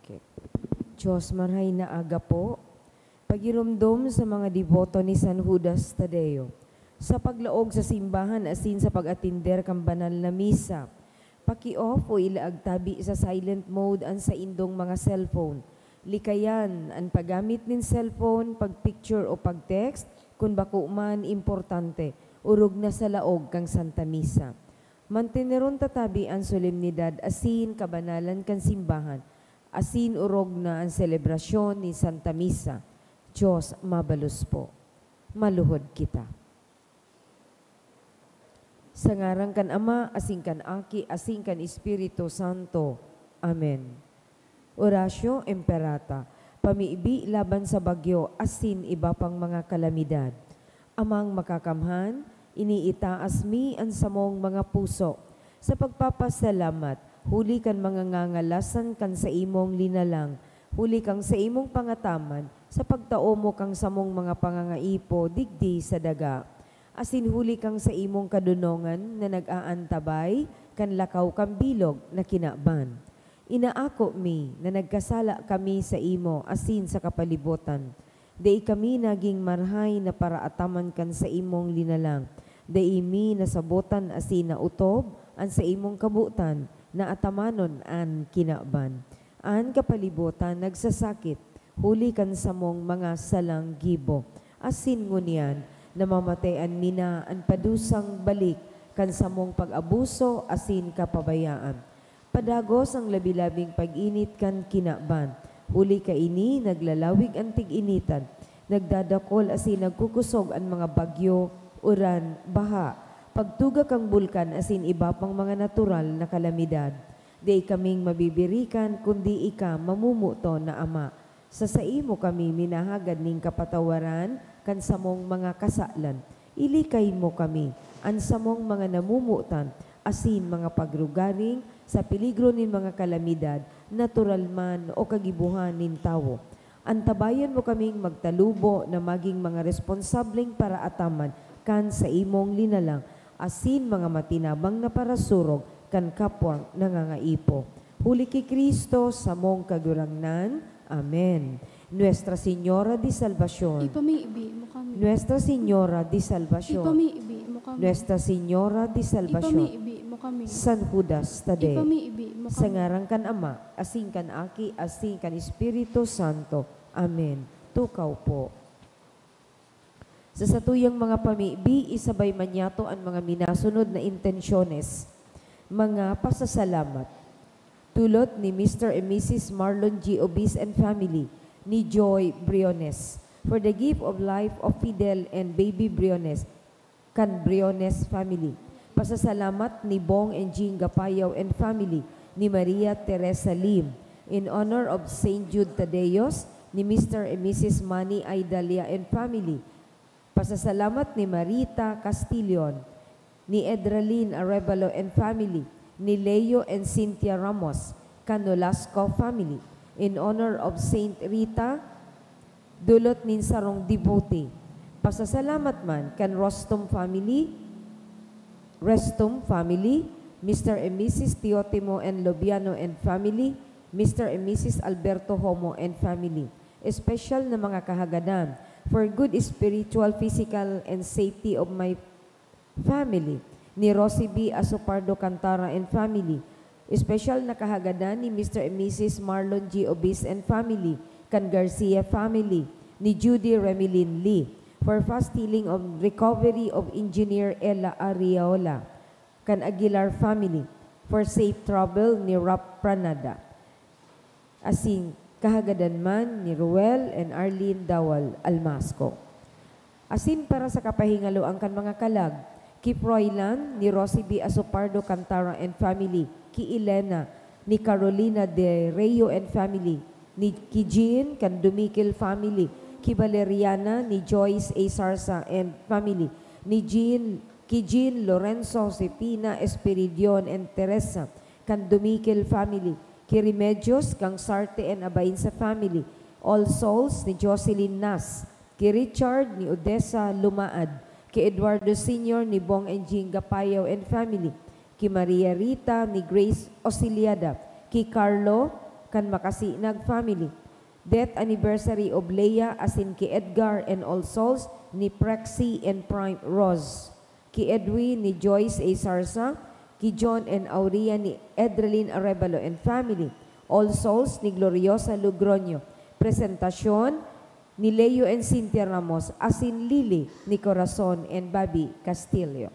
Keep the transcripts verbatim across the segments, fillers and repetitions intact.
Okay. Diyos, marhay na aga po. Pagiromdom sa mga deboto ni San Judas Tadeo sa paglaog sa simbahan asin sa pag-atender kan banal na misa. Paki-off o ilaag tabi sa silent mode an saindong mga cellphone. Likayan an paggamit nin cellphone, pag-picture o pag-text, kun bako man importante, orog na sa laog kan Santa Misa. Manteneron ta tabi an solemnidad asin kabanalan kan simbahan, asin orog na an selebrasyon nin Santa Misa. Diyos mabalos po. Maluhod kita. Sa ngaran kan Ama, asin kan Aki, asin kan Espiritu Santo. Amen. Oratio Imperata, pamibi laban sa bagyo asin iba pang mga kalamidad. Amang Makakamhan, iniitaas mi an samong mga puso sa pagpapasalamat huli kan mga ngangalasan kan saimong linalang, huli kan saimong pangataman sa pagtao mo kan samong mga pangangaipo digdi sa daga, asin huli kan saimong kadonongan na nag-aantabay kan lakaw kan bilog na kinaban. Inaako mi na nagkasala kami saimo asin sa kapalibotan. Dai kami nagin marhay na paraataman kan saimong linalang. Dai mi nasabotan asin naotob an saimong kabotan na atamanon an kinaban. An kapalibotan nagsasakit huli kan samong mga salang gibo, asin ngunyan namamatean mi na an padusang balik kan samong pag-abuso asin kapabayaan. Padagos an labi-labing pag-init kan kinaban. Huli kaini, naglalawig an tig-initan, nagdadakol asin nagkukusog an mga bagyo, uran, baha, pagtuga kan bulkan asin iba pang mga natural na kalamidad. Dai kaming mabibirikan kundi ika, mamumuto na Ama. Sa saimo kami minahagad nin kapatawaran kan samong mga kasalan. Ilikay mo kami, an samong mga namomotan, asin mga pagrugaring sa peligro nin mga kalamidad, natural man o kagibohan nin tawo. Antabayan mo kaming magtalubo na magin mga responsableng paraataman kan saimong linalang, asin mga matinabang na parasurog kan kapwang nangangaipo. Huli ki Cristo, samong Kagurangnan. Amen. Nuestra Señora de Salvacion. Ipamibi mo kami. Nuestra Señora de Salvacion. Ipamibi mo kami. Nuestra Señora de Salvacion. Ipamibi mo kami. San Judas Tadeo. Ipamibi mo kami. Sa ngaran kan Ama, asin kan Aki, asin kan Espiritu Santo. Amen. Tukaw po. Sa satuyang mga pamibi, isabay man niyato an mga minasunod na intensyones. Mga pasasalamat. Tulot ni Mister and Missus Marlon G. Obis and family, ni Joy Briones, for the gift of life of Fidel and Baby Briones, kan Briones family. Pasasalamat ni Bong and Jean Gapayaw and family, ni Maria Teresa Lim, in honor of Saint Jude Tadeos, ni Mister and Missus Manny Aidalia and family. Pasasalamat ni Marita Castillon, ni Edralyn Arevalo and family, ni Leo and Cynthia Ramos, kan Nolasco family, in honor of Saint Rita, dulot nin sarong devotee. Pasasalamat man kan Rostom family, Restom family, Mister and Missus Teotimo and Lobiano and family, Mister and Missus Alberto Homo and family. Espesyal na mga kahagadan for good spiritual, physical, and safety of my family, ni Rosie B. Asopardo Cantara and family. Espesyal na kahagadan ni Mister and Missus Marlon G. Obis and family, kan Garcia family, ni Judy Remilin Lee, for fast healing of recovery of Engineer Ella Arriola, kan Aguilar family, for safe travel ni Rap Pranada. Asin kahagadan man ni Ruel and Arlene Dawal Almasco. Asin para sa kapahingaloan kan mga kalag, ki Froilan ni Rosie B. Asopardo Cantara and family, ki Elena ni Carolina de Reo and family, ni ki Jean kan Dumikil family, ki Valeriana ni Joyce A. Sarsa and family, ni Jean, ki Jean Lorenzo, Josefina Espiridion and Teresa kan Dumikil family, ki Remedios kan Sarte and Abainsa family, All Souls ni Jocelyn Nas, ki Richard ni Odessa Lumaad, ki Eduardo Senior ni Bong and Jing Gapayaw and family, ki Maria Rita ni Grace Osiliada, ki Carlo kan Makasinag family, death anniversary of Lea asin ki Edgar and All Souls ni Prexy and Prime Rose, ki Edwin ni Joyce A. Sarsa, ki John and Aurea ni Edrelin Arevalo and family, All Souls ni Gloriosa Logroño. Presentasyon ni Leo and Cynthia Ramos asin Lily ni Corazon and Bobby Castillo.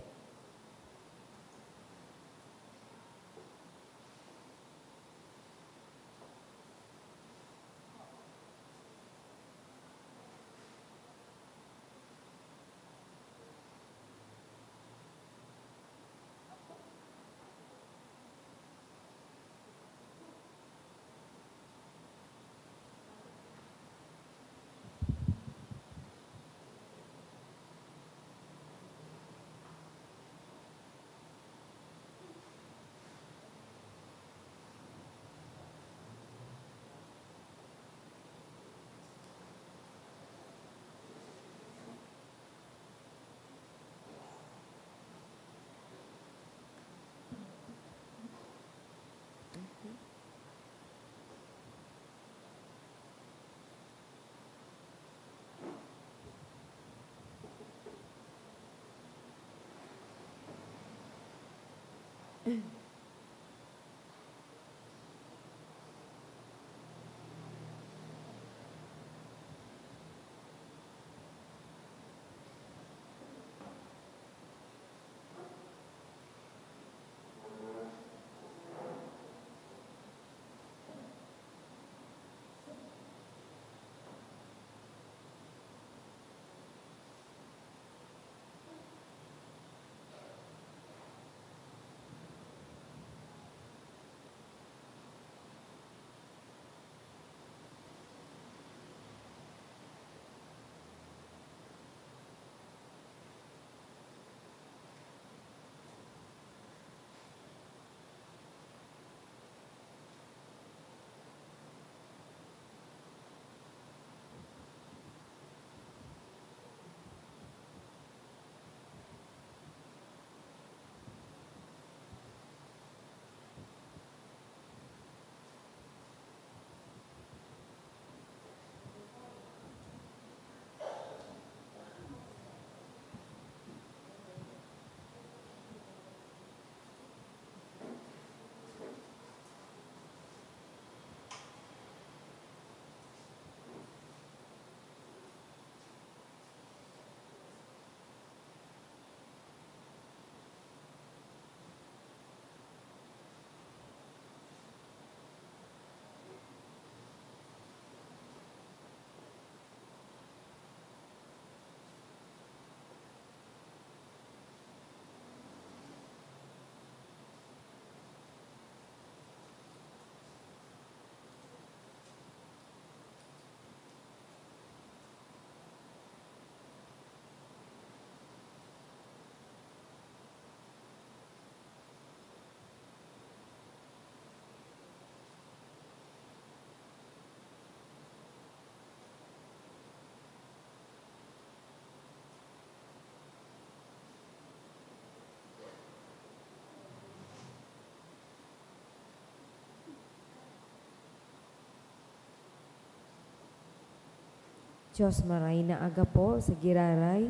Dios, maray na aga po sa giraray.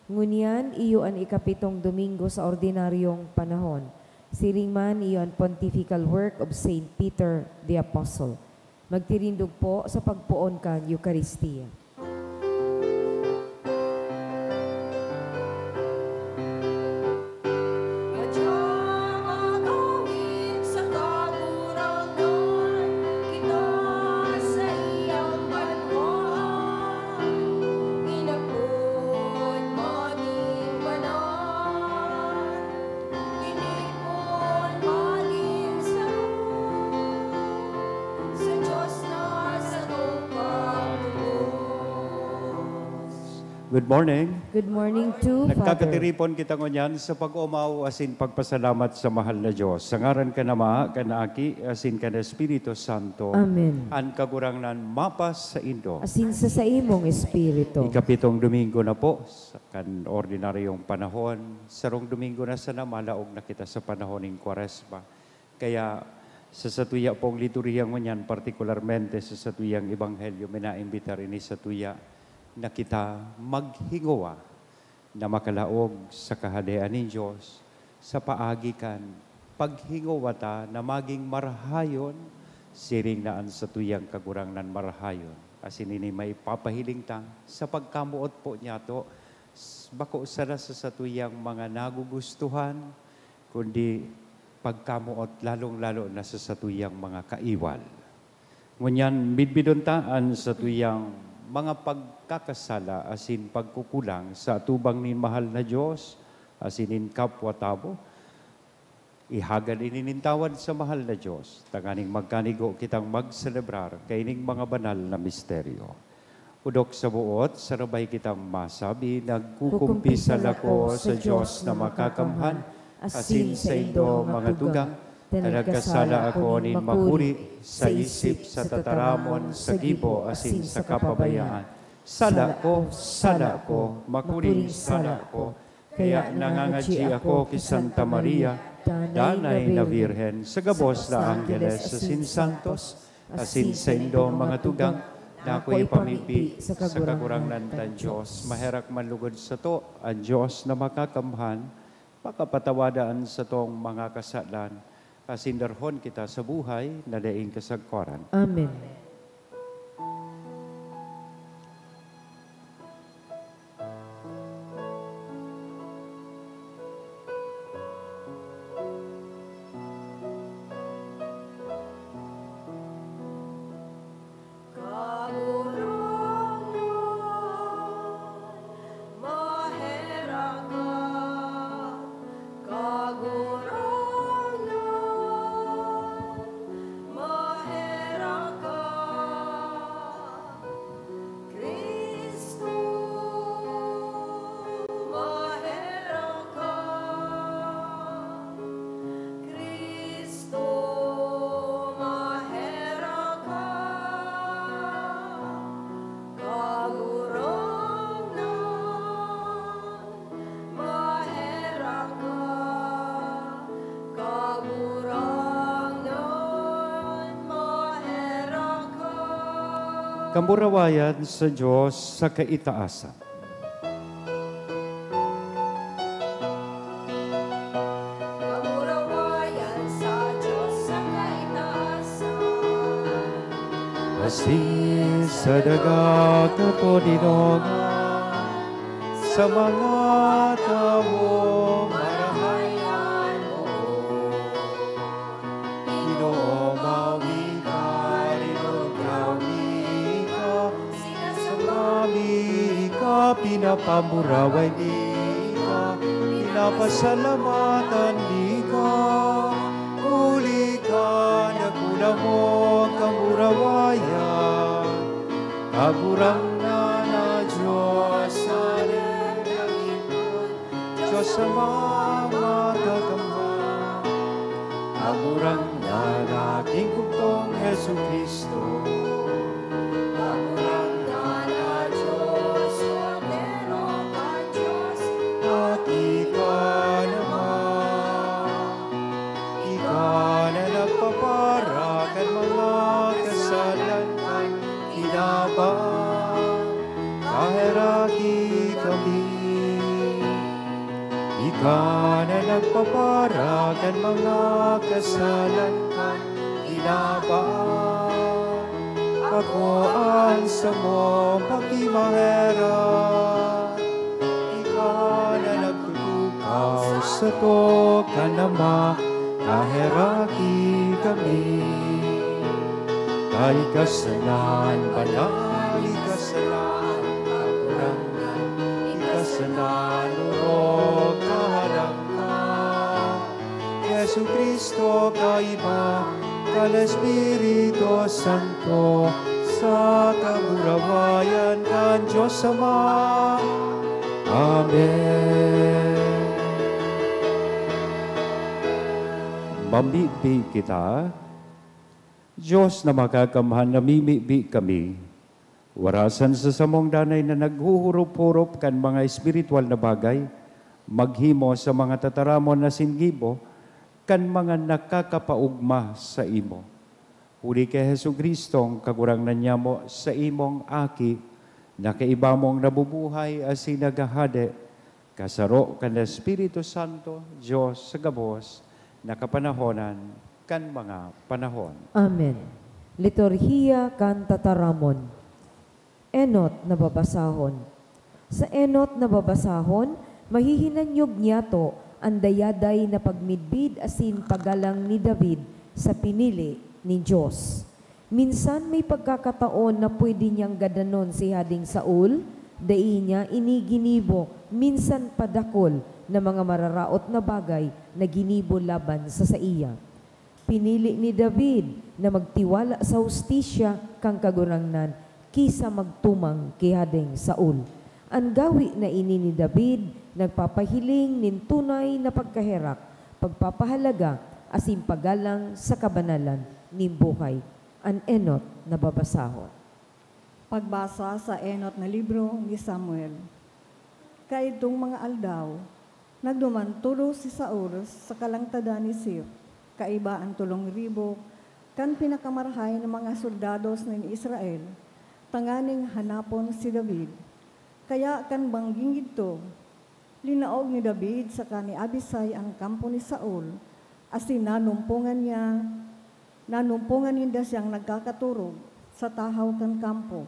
Ngunyan, iyo an ikapitong Domingo sa ordinaryong panahon. Siring man, iyo an pontifical work of Saint Peter the Apostle. Magtirindog po sa pagpoon kan Eukaristia. Good morning. Good morning too, Father. Nagkakatiripon kita ngunyan sa pag-omaw asin pagpasalamat sa mahal na Dios. Sa ngaran kan Ama, kan Aki, asin kan Espiritu Santo. Amen. An Kagurangnan mapas saindo. Asin sa saimong espiritu. Ikapitong Domingo na po sa kan ordinaryong panahon. Sarong Domingo na sana, malaog na kita sa panahon nin Kwaresma. Kaya sa satuya pong liturhiya ngunyan, partikularmente sa satuyang ebanghelyo, minaimbitar ini satuya na kita maghingowa na makalaog sa Kahadean nin Dios sa paagi kan paghingowa ta na magin marahayon, siring na an satuyang Kagurangnan marahayon. Asin ini maipapahiling ta sa pagkamoot po niyato, s-, bako sana sa satuyang mga nagugustuhan, kundi pagkamoot, lalong-lalo na sa satuyang mga kaiwal. Ngunyan, bidbidon ta an satuyang mga pagkakasala asin pagkukulang sa atubang nin mahal na Dios asin nin kapwa tawo. Ihagad ini nin tawad sa mahal na Dios, tanganing magkanigo kitang magselebrar kaining mga banal na misteryo. Odok sa buot, sarabay kitang masabi, nagkukumpisal ako sa Dios na makakamhan, asin saindo, mga tugang, na nagkasala ako nin makuri, sa isip, sa tataramon, sa gibo, asin sa kapabayaan. Sala ko, sala ko, makuring sala ko. Kaya nangangadyi ako ki Santa Maria, danay na Birhen, sa gabos na anggeles asin santos, asin saindo, mga tugang, na ako ipamibi sa Kagurangnan tan Dios. Maherak man lugod sato an Dios na makakamhan, pakapatawada an satong mga kasalan, asin darhon kita sa buhay na daing kasagkoran. Amen. Kagurangnan, maherak ka. Kagurangnan, maherak ka. Cristo, maherak ka. Cristo, maherak ka. Kagurangnan, maherak ka. Kagurangnan, maherak ka. Kamurawayan sa Dios sa kaitaasan. Kamurawayan sa Dios sa kaitaasan. Asin sa daga katoninongan, sa mga tawo marahay an boot. Ginoo, mawi ka, rinugra mi ka, sinasamba mi ka, pinapamuraway mi ka, pinapasalamatan mi ka. Huli kan dakula mong kamurawayan, Kagurangnan na Dios, Dios Ama makakamhan, Kagurangnan na Aking bugtong Jesu-Cristo. Kagurangnan na Dios, Kordero kan Dios, Aki ka naman. Ika na nagpapara kan mga kasalan kan kinaban, kaheraki kami. Ika na nagpapara kan mga kasalan kan kinaban, akoan samong pakimaherak. Ika na nagtutukaw sato kan Ama, kaheraki kami. Ika sana an banal, ika sana an kagurangnan, ika sana an orog, kahalang ka. Jesu-Cristo, kaiba kan Espiritu Santo, sa kamurawayan An Diyos Ama. Amen. Mamibi kita. Diyos na makakamhan, namimibi kami. Warasan sa samong danay na naghuhurop-hurop kan mga espiritual na bagay, maghimo sa mga tataramon na singgibo kan mga nakakapaogma sa imo. Huli ki Jesu-Cristong Kagurangnan nyamo, sa imong Aki, na kaiba mong nabubuhay asin naghahade, kasaro kan Espiritu Santo, Dios sa gabos na kapanahonan kan mga panahon. Amen. Liturhiya kan Tataramon. Enot na babasahon. Sa enot na babasahon, mahihinanyog niyato an dayaday na pagmidbid asin paggalang ni David sa pinili nin Dios. Minsan may pagkakataon na pwede niyang gadanon si Hadeng Saul, dai niya ini ginibo minsan pa dakul na mga mararaot na bagay na ginibo laban sa saiya. Pinili ni David na magtiwala sa hustisya kan Kagurangnan ki sa magtumang ki Hadeng Saul. An gawe na ini ni David nagpapahiling nin tunay na pagkaherak, pagpapahalaga, asin paggalang sa kabanalan nin buhay. An enot na babasahon. Pagbasa sa enot na libro ni Samuel. Kaidtong mga aldaw, nagduman tolos si Saul sa kalangtadan ni Ziph, kaiba an tolong ribo kan pinakamarahay na mga soldados nin Israel, tanganing hanapon si David. Kaya kan bangging idto, linaog ni David saka ni Abisai an kampo ni Saul, asin nanumpongan niya, nanumpongan ninda siyang nagkakatorog sa tahaw kan kampo.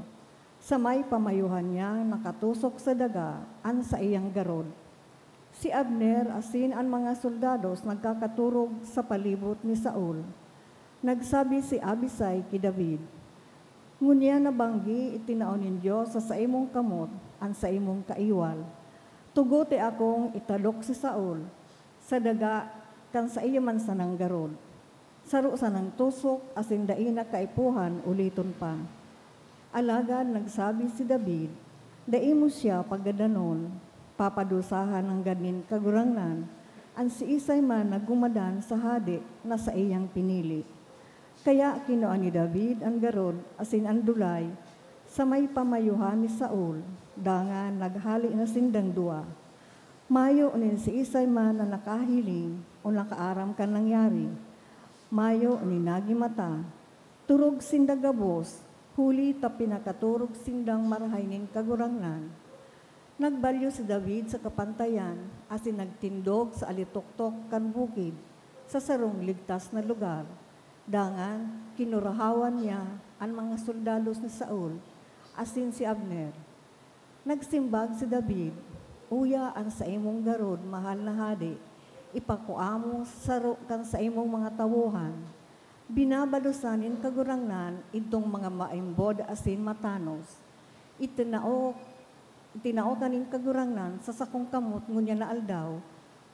Sa may pamayuhan niya nakatusok sa daga an saiyang garod. Si Abner asin an mga soldados nagkakatorog sa palibot ni Saul. Nagsabi si Abisai ki David, "Ngunyan na banggi itinao nin Dios sa saimong kamot an saimong kaiwal. Tugote akong italok si Saul sa daga kan saiya man sanang garod. Saro sanang tusok asin dai na kaipuhan uliton pa." Alagad nagsabi si David, "Dai mo siya pagadanon, papadusahan nanggad nin Kagurangnan an siisay man na gumadan sa hade na saiyang pinili." Kaya kinua ni David an garod asin an dulay sa may pamayuhan ni Saul, dangan naghale na sindang duwa. Mayo nin siisay man na nakahiling o nakaaram kan nangyari. Mayo nin nagimata. Torog sinda gabos, huli ta pinakatorog sindang marahay nin Kagurangnan. Nagbalyo si David sa kapantayan asin nagtindog sa alitoktok kan bukid, sa sarong ligtas na lugar. Dangan kinurahawan niya an mga soldados ni Saul asin si Abner. Nagsimbag si David, "Uya an saimong garod, mahal na hade, ipakua mo sa saro kan saimong mga tawohan. Binabalosan nin Kagurangnan idtong mga maimbod asin matanos. Itinao, itinao ka nin Kagurangnan sa sakong kamot ngunyan na aldaw,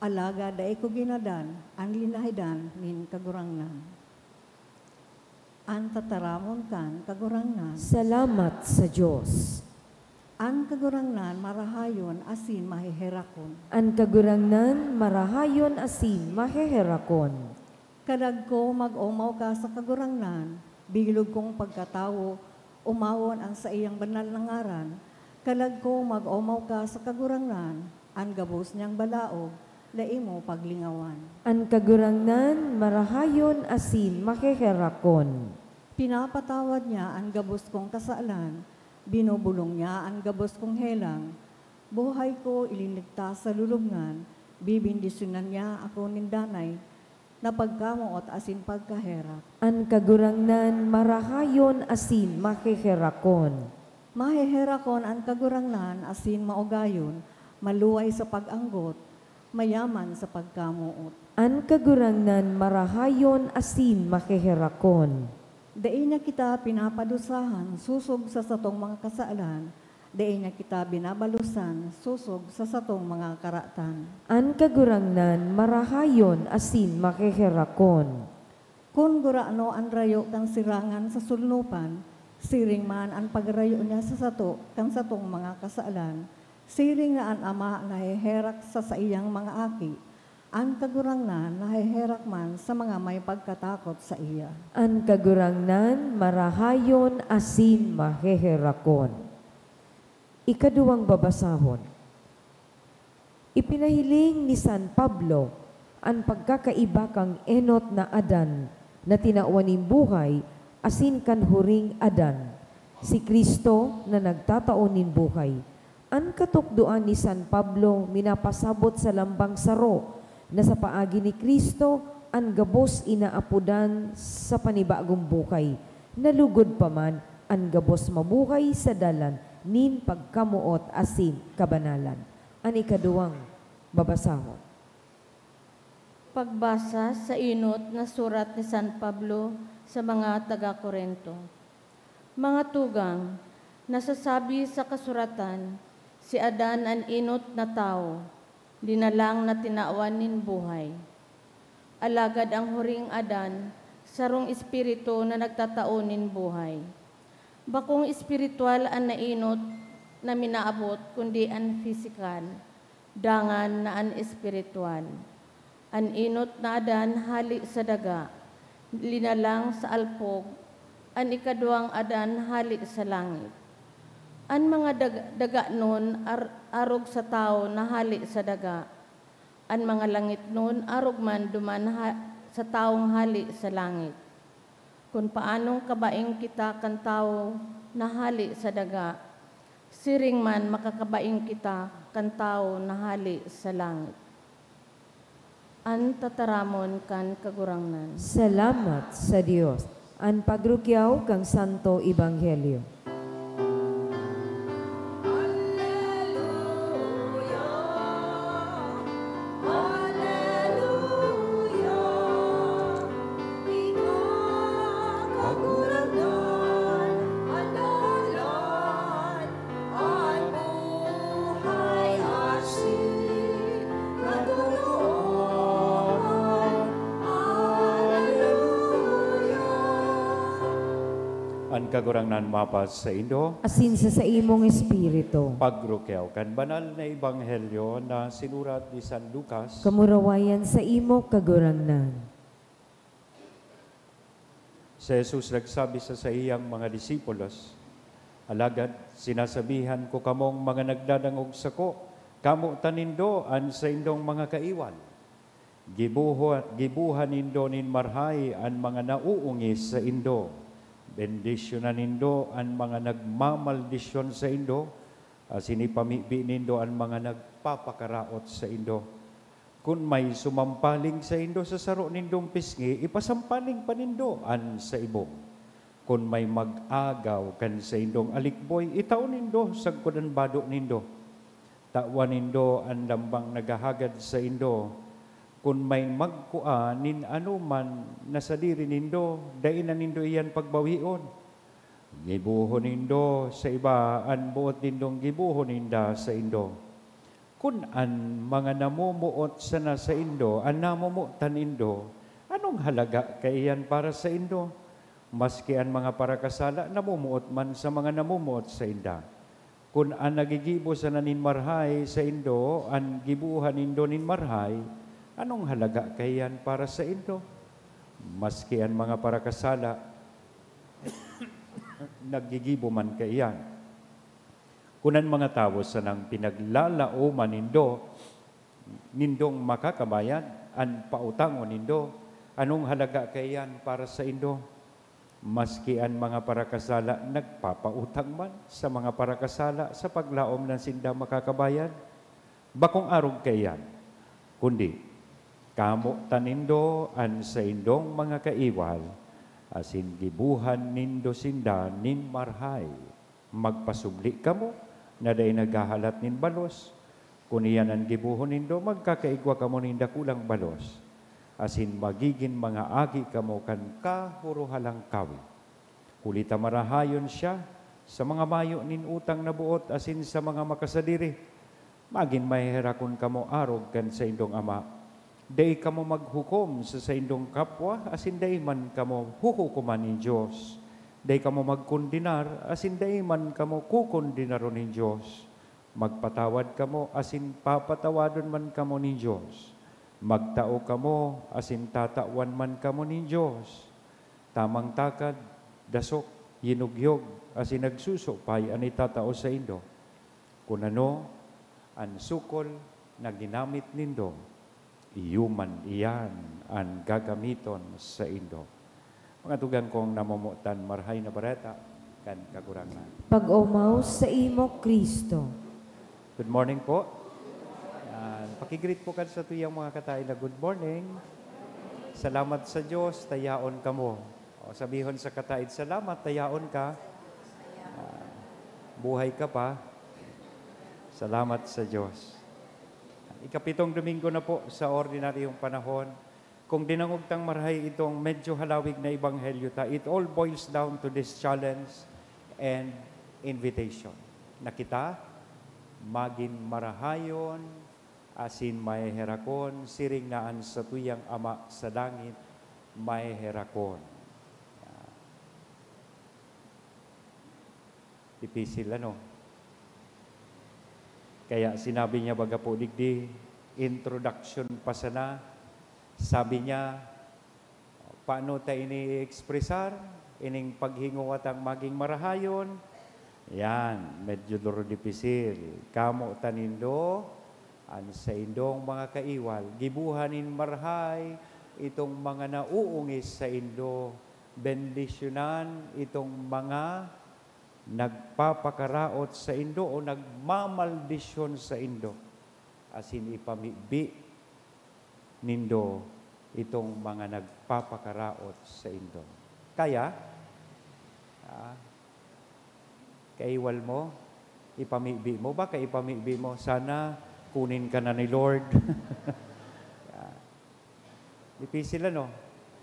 alagad dai ko ginadan an linahidan nin Kagurangnan." An tataramon kan Kagurangnan. Salamat sa Dios. An Kagurangnan marahayon asin maheherakon. An Kagurangnan marahayon asin maheherakon. Kalag ko, mag-omaw ka sa Kagurangnan, bilog kong pagkatawo, omawon an saiyang banal na ngaran. Kalag ko, mag-omaw ka sa Kagurangnan, an gabos niyang balaog, dai mo paglingawan. An Kagurangnan marahayon asin maheherakon. Pinapatawad niya an gabos kong kasalan, binubulong niya an gabos kong helang. Buhay ko ilinigtas sa lulubngan, bibendisyonan niya ako nin danay na pagkamoot asin pagkaherak. An Kagurangnan marahayon asin maheherakon. Maheherakon an Kagurangnan asin maugayon, maluway sa pag-anggot, mayaman sa pagkamoot. An Kagurangnan marahayon asin maheherakon. Dai niya kita pinapadusahan sosog sa satong mga kasalan, dai niya kita binabalosan sosog sa satong mga karatan. An Kagurangnan marahayon asin maheherakon. Kun gurano an rayo kan sirangan sa solnopan, Siring man an pagrayo niya sa sato kan satong mga kasalan, siring na an Ama naheherak sa saiyang mga aki, an Kagurangnan naheherak man sa mga may pagkatakot saiya. An Kagurangnan marahayon asin maheherakon. Ikaduwang babasahon. Ipinahiling ni San Pablo an pagkakaiba kan enot na Adan na tinawan nin buhay asin kan huring Adan, si Cristo na nagtatao nin buhay. An katukdoan ni San Pablo minapasabot sa lambang saro na sa paagi ni Cristo an gabos inaapodan sa panibagong buhay, na lugod pa man an gabos mabuhay sa dalan nin pagkamoot asin kabanalan. An ikaduwang babasahon. Pagbasa sa enot na surat ni San Pablo sa mga taga Corinto. Mga tugang, nasasabi sa kasuratan, si Adan an enot na tawo, linalang na tinawan nin buhay. Alagad an huring Adan, sarong espiritu na nagtatao nin buhay. Bakong espiritual an naenot na minaabot, kundi an pisikal, dangan na an espiritual. An enot na Adan hale sa daga, linalang sa alpog, an ikaduwang Adan hale sa langit. An mga dag-, daganon ar-, arog sa tawo na hale sa daga, an mga langitnon arog man duman ha-, sa tawong hale sa langit. Kun paanong kabaing kita kan tawo na hale sa daga, siring man makakabaing kita kan tawo na hale sa langit. An tataramon kan Kagurangnan. Salamat sa Dios. An pagrukyaw kan Santo Ebanghelyo. Kagurangnan, an dalan, an buhay asin katotoohan. Hallelujah. An Kagurangnan mapasaindo. Asin sa saimong espiritu. Pagrukyaw kan banal na ebanghelyo na sinurat ni San Lucas. Kamurawayan saimo, Kagurangnan. Si Jesus nagsabi sa saiyang mga disipulos, "Alagad sinasabihan ko kamong mga nagdadangog sako, kamotan nindo an saindong mga kaiwal. Gibuho-, gibohan nindo nin marahay an mga nauungis saindo. Bendisyonan nindo an mga nagmamaldisyon saindo, asin ipamibi nindo an mga nagpapakaraot saindo. Kun may sumampaling saindo sa saro nindong pisngi, ipasampaling pa nindo an sa ibong. Kun may mag-agaw kan saindong alikboy, itao nindo sagkod an bado nindo. Tawan nindo an lambang naghahagad saindo. Kun may magkua nin anoman na sadiri nindo, dai na nindo iyan pagbawion. Gibohon nindo sa iba an boot nindong gibohon ninda saindo. Kun an mga namomoot sana saindo an namomotan nindo, anong halaga kaiyan para saindo? Maski an mga parakasala namomoot man sa mga namomoot sainda. Kun an naggigibo sana nin marahay saindo an gibohan nindo nin marahay, anong halaga kaiyan para saindo? Maski an mga parakasala naggigibo man kaiyan. Kun an mga tawo sanang pinaglalaoman nindo, nindong makakabayad an pautangon nindo, anong halaga kaiyan para saindo? Maski an mga parakasala nagpapautang man sa mga parakasala sa paglaom na sinda makakabayad, bakong arog kaiyan, kundi kamotan nindo an saindong mga kaiwal, asin gibohan nindo sinda nin marahay. Magpasubli kamo na dai naghahalat nin balos. Kun iyan an gibohon nindo, magkakaigwa kamo nin dakulang balos, asin magigin mga aki kamo kan Kahorohalangkawe. Huli ta marahayon siya sa mga mayo nin utang na boot asin sa mga makasadiri. Magin maheherakon kamo arog kan saindong Ama. Dai kamo maghukom sa saindong kapwa, asin dai man kamo huhukoman nin Dios. Dai kamo magkondenar, asin dai man kamo kokondenaron nin Dios. Magpatawad kamo, asin papatawadon man kamo nin Dios. Magtao kamo, asin tatawan man kamo nin Dios. Tamang takad, dasok, yinugyog, asin nagsusupay an itatao saindo. Kun ano an sukol na ginamit nindo, iyo man iyan an gagamiton saindo. Mga tugang kong namomotan, Marahay na Bareta kan Kagurangnan. Pag-omaw saimo, Cristo. Good morning po. Yan. Pakigreet po kan satuyang mga kataed na good morning. Salamat sa Diyos, ta yaon kamo. O, sabihon sa kataed, "Salamat, ta yaon ka." Ah, buhay ka pa. Salamat sa Diyos. Ikapitong Domingo na po sa ordinaryong panahon. Kung dinangog tang marahay itong medyo halawig na ebanghelyo ta, it all boils down to this challenge and invitation. Na kita, magin marahayon, asin maheherakon, siring na an satuyang Ama sa langit maheherakon. Dipisil, ano? Kaya sinabi niya, baga po digdi, introduction pa sana, sabi niya, paano ta ini i-ekspresar, ining paghingowa tang magin marahayon? Yan, medyo duro dipisil. Kamo ta nindo, an saindong mga kaiwal, gibohan nin marahay itong mga nauungis saindo, bendisyonan itong mga nagpapakaraot saindo o nagmamaldisyon saindo, asin ipamibi nindo itong mga nagpapakaraot saindo. Kaya, ah, kaiwal mo, ipamibi mo. Baka ipamibi mo, "Sana kunin ka na ni Lord." Ah, dipisil, ano?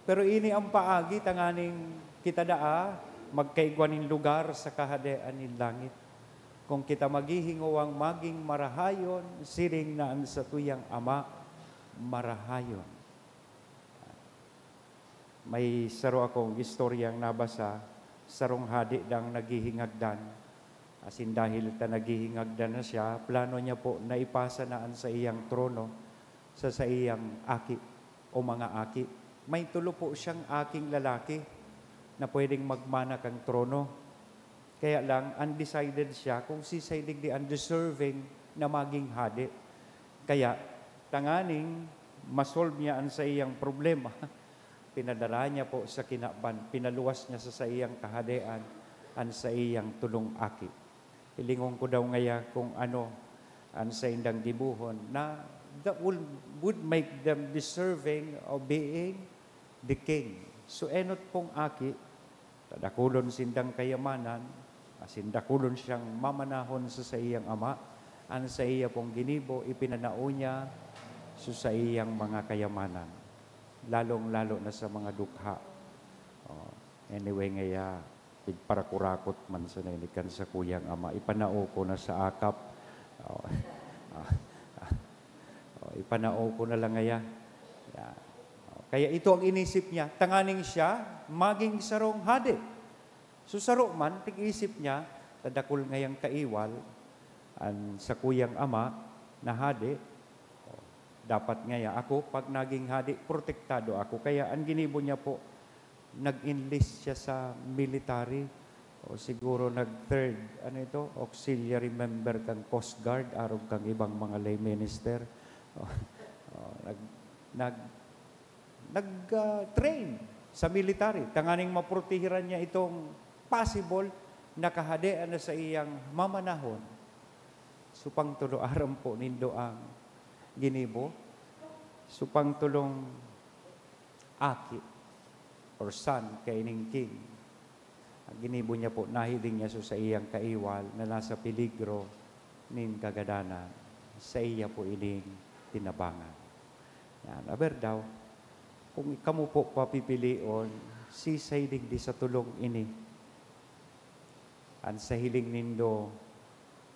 Pero ini ang paagi tanganing kita daa magkaigwa nin lugar sa Kahadean nin langit. Kung kita maghihingowang magin marahayon, siring na an satuyang Ama marahayon. May saro akong istoryang nabasa, sarong hade dang naghihingagdan. Asin dahil ta naghihingagdan na siya, plano niya po na ipasa na an saiyang trono sa saiyang aki o mga aki. May tulo po siyang aking lalaki na pwedeng magmana kan trono. Kaya lang, undecided siya kung sisay digdi ang deserving na maging hade. Kaya, tanganing ma-solve niya an saiyang problema, pinadara niya po sa kinaban, pinaluwas niya sa saiyang kahadean an saiyang tulong aki. Hilingon ko daw ngaya kung ano an saindang gibohon na that will, would make them deserving of being the king. So, enot pong aki, ta dakulon sindang kayamanan, asin dakulon siyang mamanahon sa saiyang ama, an saiya pong ginibo, ipinanao niya sa saiyang mga kayamanan, lalong-lalo na sa mga dukha. Oh, anyway, ngaya, pigparakurakot man sana ini kan sakuyang ama. Ipanao ko na sa akap. Oh, ah, ah, oh, ipanao ko na lang ngaya. Yeah. Oh, kaya ito ang inisip niya, tanganing siya maging sarong hade. So, saro man, tig-isip niya, ta dakul ngayang kaiwal, an sakuyang ama na hade. Oh, dapat ngaya ako, pag naging hade, protektado ako. Kaya ang ginibo niya po, nag-enlist siya sa military, o siguro nag-third, ano ito, auxiliary member kan Coast Guard, arog kan ibang mga lay minister. O, o, nag-, nag-, nag, ah, train sa military, tanganing maprotehiran niya itong possible na kahadean na saiyang mamanahon. Supang tulo, aram po nindo ang ginibo. Supang tulong aki or son kaining king, ang ginibo niya po, nahiling niya so saiyang kaiwal na nasa peligro nin kagadanan, saiya po ining tinabangan. Yan. Aber daw, kung kamo po papipilion, sisay digdi sa tulong ini an sa hiling nindo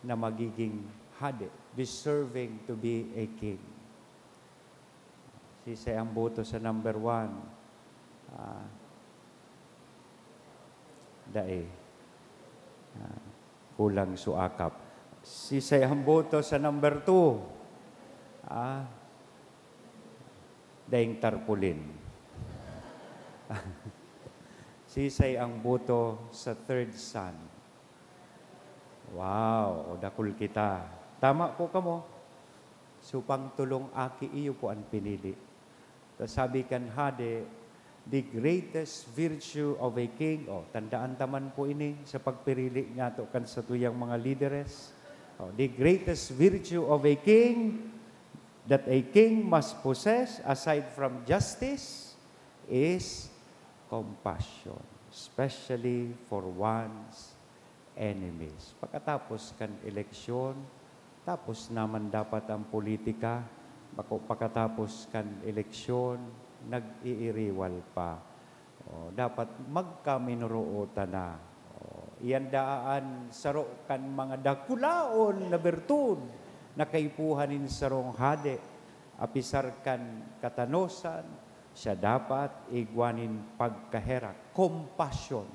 na magiging hade, deserving to be a king? Sisay ang boto sa number one? Ah, Dai. Ah, kulang so akap. Sisay ang boto sa number two? Ah, daing tarpaulin. Sisay ang boto sa third son? Wow, o dakul kita. Tama po kamo. So, pangtulong aki, iyo po an pinili. Ta sabi kan hade, "The greatest virtue of a king," oh, tandaan ta man po ini sa pagpirili niyato kan satuyang mga lideres. Oh, "The greatest virtue of a king that a king must possess, aside from justice, is compassion, especially for one's enemies." Pakatapos kan eleksyon, tapos naman dapat ang politika, bako pakatapos kan eleksyon, nag-iiriwal pa. O, dapat magkaminurootan na. O, iyan daan saro kan mga dakulaon na bertud na kaipuhan nin sarong hade, apisar kan katanosan, siya dapat igwa nin pagkaherak, compassion,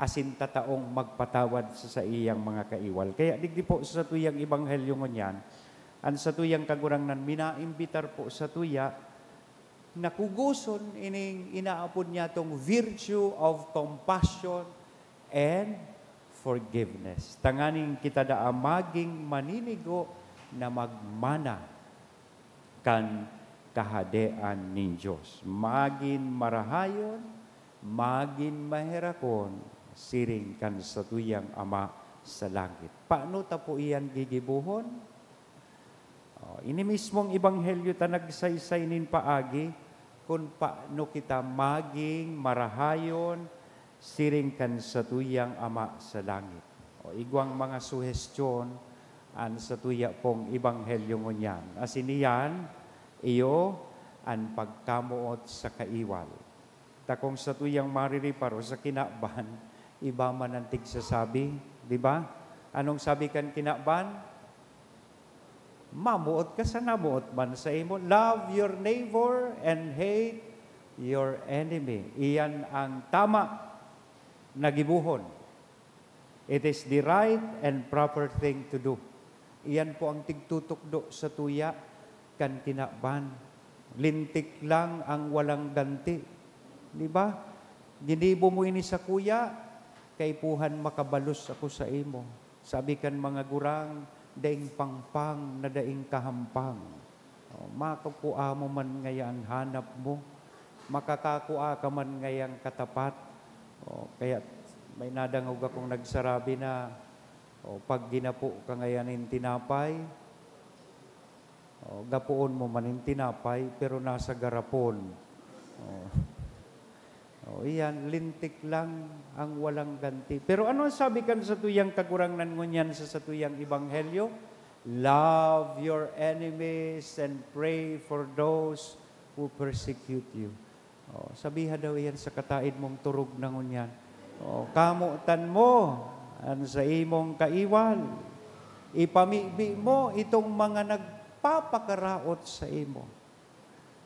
asin tataong magpatawad sa saiyang mga kaiwal. Kaya digdi po sa satuyang ebanghelyo ngunyan, an satuyang Kagurangnan minaimbitar po satuya na kugoson ining inaapod niyatong virtue of compassion and forgiveness. Tanganing kita daa maging maninigo na magmana kan Kahadean nin Dios. Magin marahayon, magin maherakon, siring kan satuyang Ama sa langit. Paano ta po iyan gigibohon? Oh, ini mismong ebanghelyo ta nagsaysay nin paagi kun paano kita magin marahayon siring kan satuyang Ama sa langit. O, igwang mga suhestyon an satuya pong ebanghelyo ngunyan. Asin iyan, iyo an pagkamoot sa kaiwal. Ta kung satuyang maririparo sa kinaban, iba man an tigsasabi, di ba? Anong sabi kan kinaban? Mamoot ka sa namoot man saimo. Love your neighbor and hate your enemy. Iyan ang tama na gibohon. It is the right and proper thing to do. Iyan po ang tigtutukdo satuya kan kinaban. Lintik lang ang walang ganti. Di ba? Ginibo mo ini sakuya, kaipuhan makabalos ako saimo. Sabi kan mga gurang, "Daing pangpang na daing kahampang." O, makakua mo man ngaya an hanap mo, makakakua ka man ngayang katapat. O, kaya may nadangog akong nagsarabi na, o, pag ginapo ka ngaya nin tinapay, o, gapoon mo man nin tinapay, pero nasa garapon. O. O, iyan, lintik lang ang walang ganti. Pero ano ang sabi kan satuyang Kagurangnan ngunyan sa satuyang ebanghelyo? "Love your enemies and pray for those who persecute you." O, sabiha daw iyan sa kataed mong turog na ngunyan. O, kamotan mo an sa imong kaiwal. Ipamibi mo itong mga nagpapakaraot sa imo.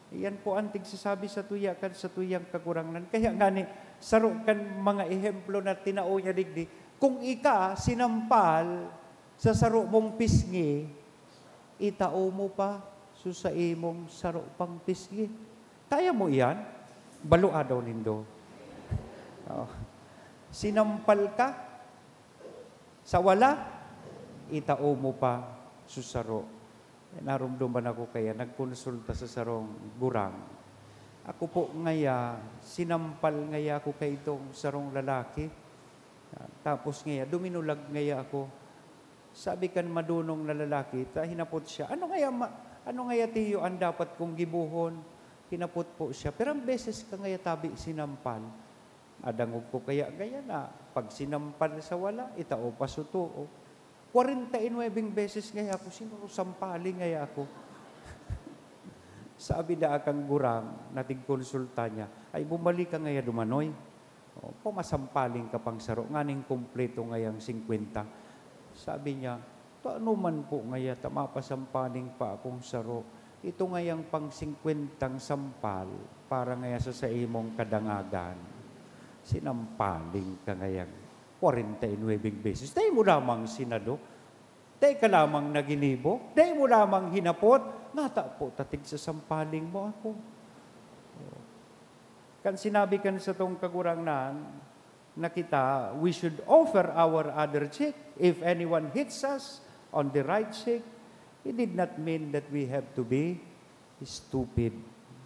Iyan po an tigsasabi satuya kan satuyang Kagurangnan. Kaya ngani, saro kan mga ehemplo na tinao niya digdi, kung ika sinampal sa saro mong pisngi, itao mo pa so sa imong saro pang pisngi. Kaya mo iyan? Balo adaw nindo. Oh. Sinampal ka, sa wala, itao mo pa so saro. Eh, naromdoman ako kaya nagkonsulta sa sarong gurang. Ako po ngaya, sinampal ngaya ako kaitong sarong lalaki. Ah, tapos ngaya, duminulag ngaya ako. Sabi kan madonong na lalaki, ta hinapot siya, "Ano ngaya, ma-, ano ngaya, tiyo, ang dapat kong gibohon?" Hinapot po siya, "Pirang beses ka ngaya tabi sinampal?" Adangog ko kaya, kaya na, pag sinampal sa wala, itao pa so too. Kwarenta y nuwebeng beses ngaya ako, siguro sampali ngaya ako. Sabi daa kan gurang na tigkonsulta niya, "Ay, bumalik ka ngaya dumanoy. O, pamasampaling ka pang saro, nganing kumpleto ngayang singkwenta." Sabi niya, "Tano man po ngaya ta mapasampaling pa akong saro? Ito ngayang pang-singkwentang sampal para ngaya sa saimong kadangagan." Sinampaling ka ngayang kwarenta y nuwebeng beses. Dai mo lamang sinado. Dai ka lamang naginibo. Dai mo lamang hinapot. Ngata po, tatig sa sampaling mo ako. Kan sinabi kan satong Kagurangnan na kita, we should offer our other cheek. If anyone hits us on the right cheek, it did not mean that we have to be stupid,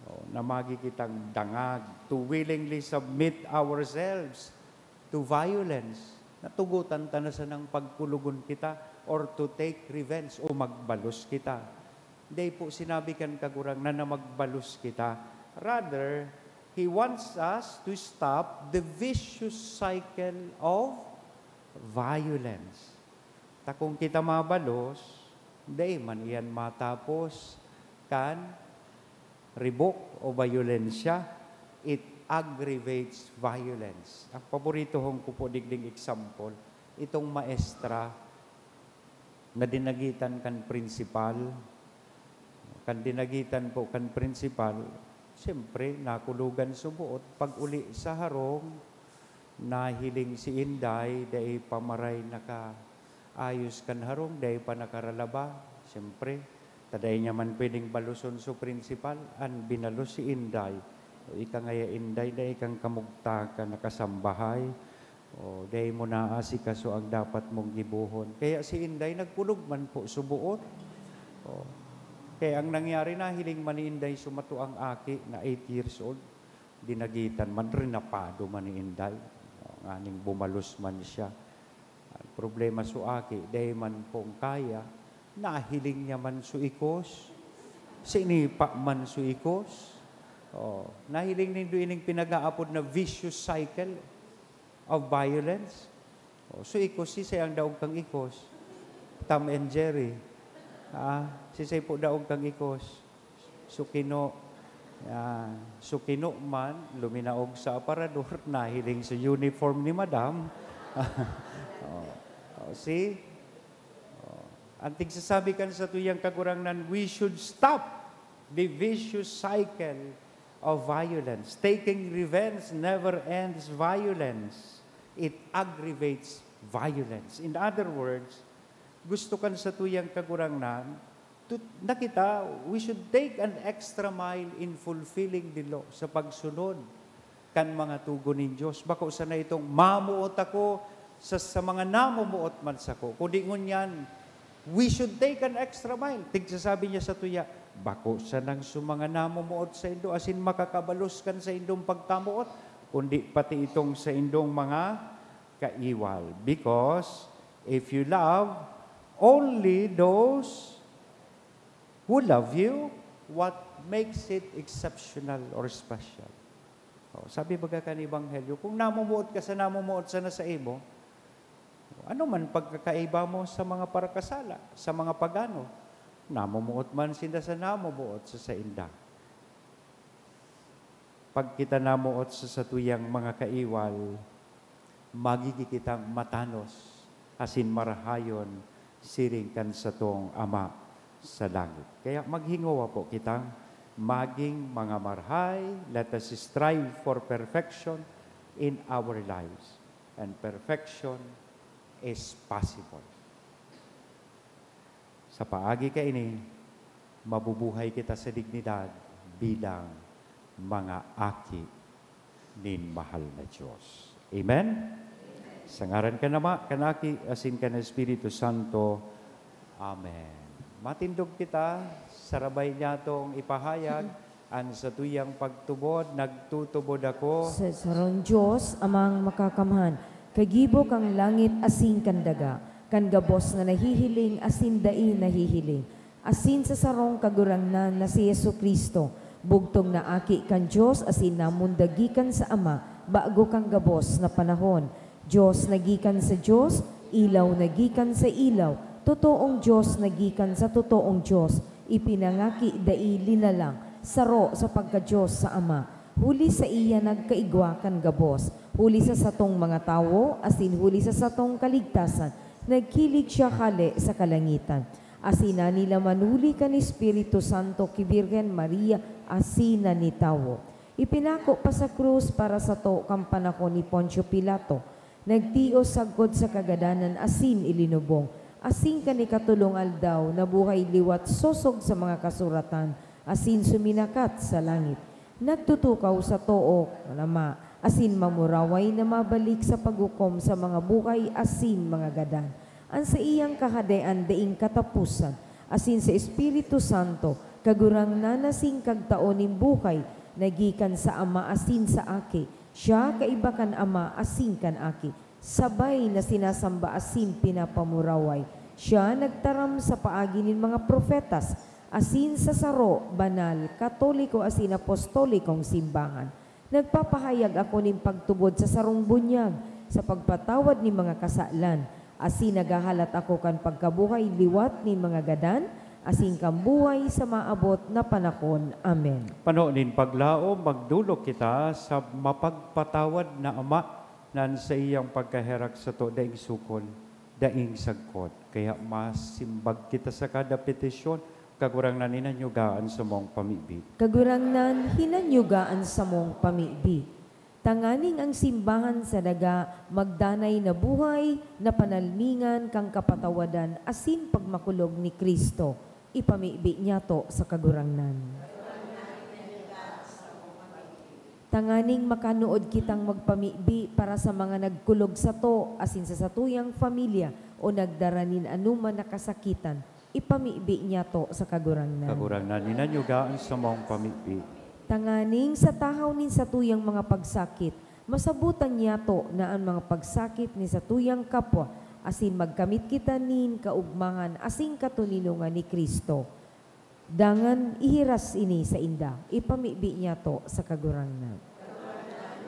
o, na magi kitang dangag to willingly submit ourselves to violence. Natugotan ta na sanang pagkulugon kita or to take revenge o magbalos kita. Dai po sinabi kan Kagurangnan na magbalos kita. Rather, He wants us to stop the vicious cycle of violence. Ta kung kita mabalos, dai man iyan matapos kan ribok o bayolensya. It aggravates violence. Ang paboritohon ko po digding example, itong maestra na dinagitan kan prinsipal. Kan dinagitan po kan prinsipal, siyempre, nakulugan suboot. Pag-uli sa harong, nahiling si Inday, dai pa maray nakaayos kan harong, dai pa nakaralaba. Siyempre, ta dai niya man pwedeng baloson su prinsipal, an binalos si Inday. O, ika ngaya, Inday, dai kang kamugtakan, nakasambahay. O, dai mo naasikaso ang dapat mong gibohon. Kaya si Inday nagkulog man po suboot. O, kaya ang nangyari, nahiling man ni Inday sumato ang aki na eight years old. Dinagitan man, rinapado man ni Inday. O, nganing bumalos man siya. Ang problema, su aki, dai man pong kaya. Nahiling niya man su ikos. Sinipa man su ikos. O, nahiling nindo ining pinag-aapod na vicious cycle of violence. O, su ikos, sisay ang daog kang ikos? Tom and Jerry. Ah, sisay po daog kang ikos? Su kino. Yan. Su kino man, luminaog sa aparador, nahiling sa uniform ni madam. O, o, see? O, ang tigsasabi kan satuyang Kagurangnan, we should stop the vicious cycle of violence. Taking revenge never ends violence. It aggravates violence. In other words, gusto kan satuyang Kagurangnan, tu-, na kita, we should take an extra mile in fulfilling the law, sa pagsunod kan mga tugon nin Dios. Bako sana itong mamoot ako sa, sa mga namomoot man sako, kundi ngunyan, we should take an extra mile. Tigsasabi niya sa tuya, bako sanang su mga namomoot saindo asin makakabalos kan saindong pagkamoot, kundi pati itong saindong mga kaiwal. Because if you love only those who love you, what makes it exceptional or special? O, sabi baga kan Ebanghelyo, kung namomoot ka sa namomoot sana saimo, ano man pagkakaiba mo sa mga parakasala, sa mga pagano? Namomoot man sinda sa namomoot sa sainda. Pag kita namoot sa satuyang mga kaiwal, magigi kitang matanos asin marahayon siring kan satong Ama sa langit. Kaya maghingowa po kitang maging mga marhay. Let us strive for perfection in our lives. And perfection is possible. Sa paagi kaini, mabubuhay kita sa dignidad bilang mga aki nin mahal na Dios. Amen? Sa ngaran kan Ama, kan Aki, asin kan Espiritu Santo. Amen. Matindog kita, sarabay niyatong ipahayag an satuyang pagtubod, nagtutubod ako sa sarong Dios, Amang Makakamhan, kagibo kan langit asin kan daga, kan gabos na nahihiling asin dai nahihiling, asin sa sarong Kagurangnan na si Jesu-Cristo, bugtong na Aki kan Dios asin namundag gikan sa Ama bago kan gabos na panahon. Dios na gikan sa Dios, ilaw na gikan sa ilaw, totoong Dios na gikan sa totoong Dios, ipinangaki, dai linalang, saro sa pagka-Dios sa Ama. Huli saiya nagkaigwa kan gabos, huli sa satong mga tawo, asin huli sa satong kaligtasan, naghilig siya hale sa kalangitan. Asin nanilaman huli kan Espiritu Santo ki Birhen Maria, asin nanitawo. Ipinako pa sa krus para sato kan panahon ni Poncio Pilato. Nagtios sagkod sa kagadanan asin ilinubong, asin kan ikatolong aldaw nabuhay liwat sosog sa mga kasuratan, asin suminakat sa langit. Nagtutukaw sa too kan Ama, asin mamuraway na mabalik sa paghukom sa mga buhay asin mga gadan. An saiyang Kahadean daing kataposan, asin sa Espiritu Santo, Kagurangnan na singkag taon nin buhay na gikan sa Ama asin sa Aki. Siya kaiba kan Ama asin kan Aki, sabay na sinasamba asin pinapamuraway. Siya nagtaram sa paagi nin mga propetas, asin sa saro, banal, katoliko asin apostolikong simbahan. Nagpapahayag ako nin pagtubod sa sarong bunyag, sa pagpatawad nin mga kasalan, asin naghahalat ako kan pagkabuhay liwat nin mga gadan, asin kan buhay sa maabot na panahon. Amen. Pano nin paglaom, magdolok kita sa mapagpatawad na Ama, na an saiyang pagkaherak sato daing sukol, daing sagkod. Kaya masimbag kita sa kada petisyon, Kagurangnan, hinanyuga an samong pamibi. Kagurangnan, hinanyuga an samong pamibi. Tanganing ang simbahan sa daga magdanay na buhay na panalmingan kan kapatawadan asin pagmakulog ni Cristo, ipamibi niyato sa Kagurangnan. Tanganing makanuod kitang magpamibi para sa mga nagkulog sato asin sa satuyang pamilya o nagdara nin anoman na kasakitan, ipamibi niyato sa Kagurangnan. Kagurangnan, hinanyuga an samong pamibi. Tanganing sa tahaw nin satuyang mga pagsakit, masabotan niyato na an mga pagsakit ni satuyang kapwa, asin magkamit kita nin kaogmahan asin katoninongan ni Cristo. Dangan ihiras ini sainda, ipamibi niyato sa Kagurangnan.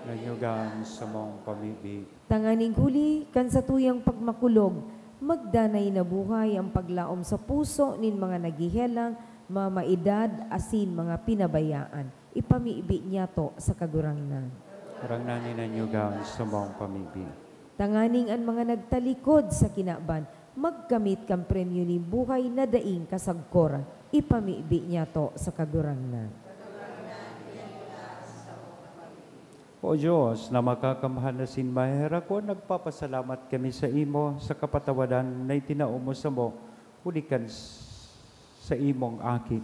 Hinanyuga an samong pamibi. Tanganing huli kan satuyang pagmakulog, magdanay na buhay an paglaom sa puso nin mga naghehelang, mga maedad asin mga pinabayaan. Ipamibi niyato sa Kagurangnan. Kagurangnan, hinanyuga an samong pamibi. Tanganing an mga nagtalikod sa kinaban magkamit kan premyo nin buhay na daing kasagkoran. Ipamibi niyato sa Kagurangnan. O Dios na makakamhan asin maheherakon, nagpapasalamat kami saimo sa kapatawadan na itinao mo samo huli kan s-, saimong Aki.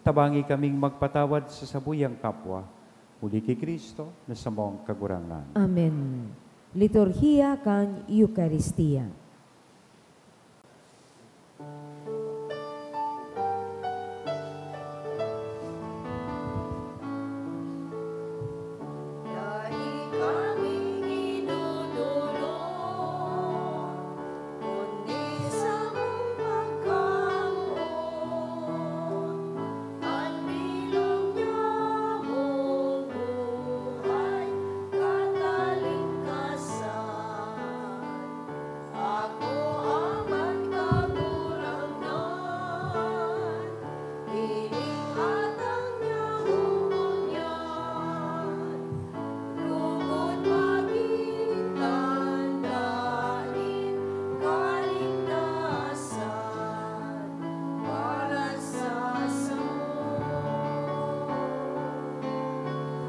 Tabangi kaming magpatawad sa sabuyang kapwa, huli ki Cristo na samong Kagurangnan. Amen. Liturhiya kan Eukaristia. Ako man, Kagurangnan, ining atang niya ngunyan, lugod magin tanda nin kaligtasan para sa samo.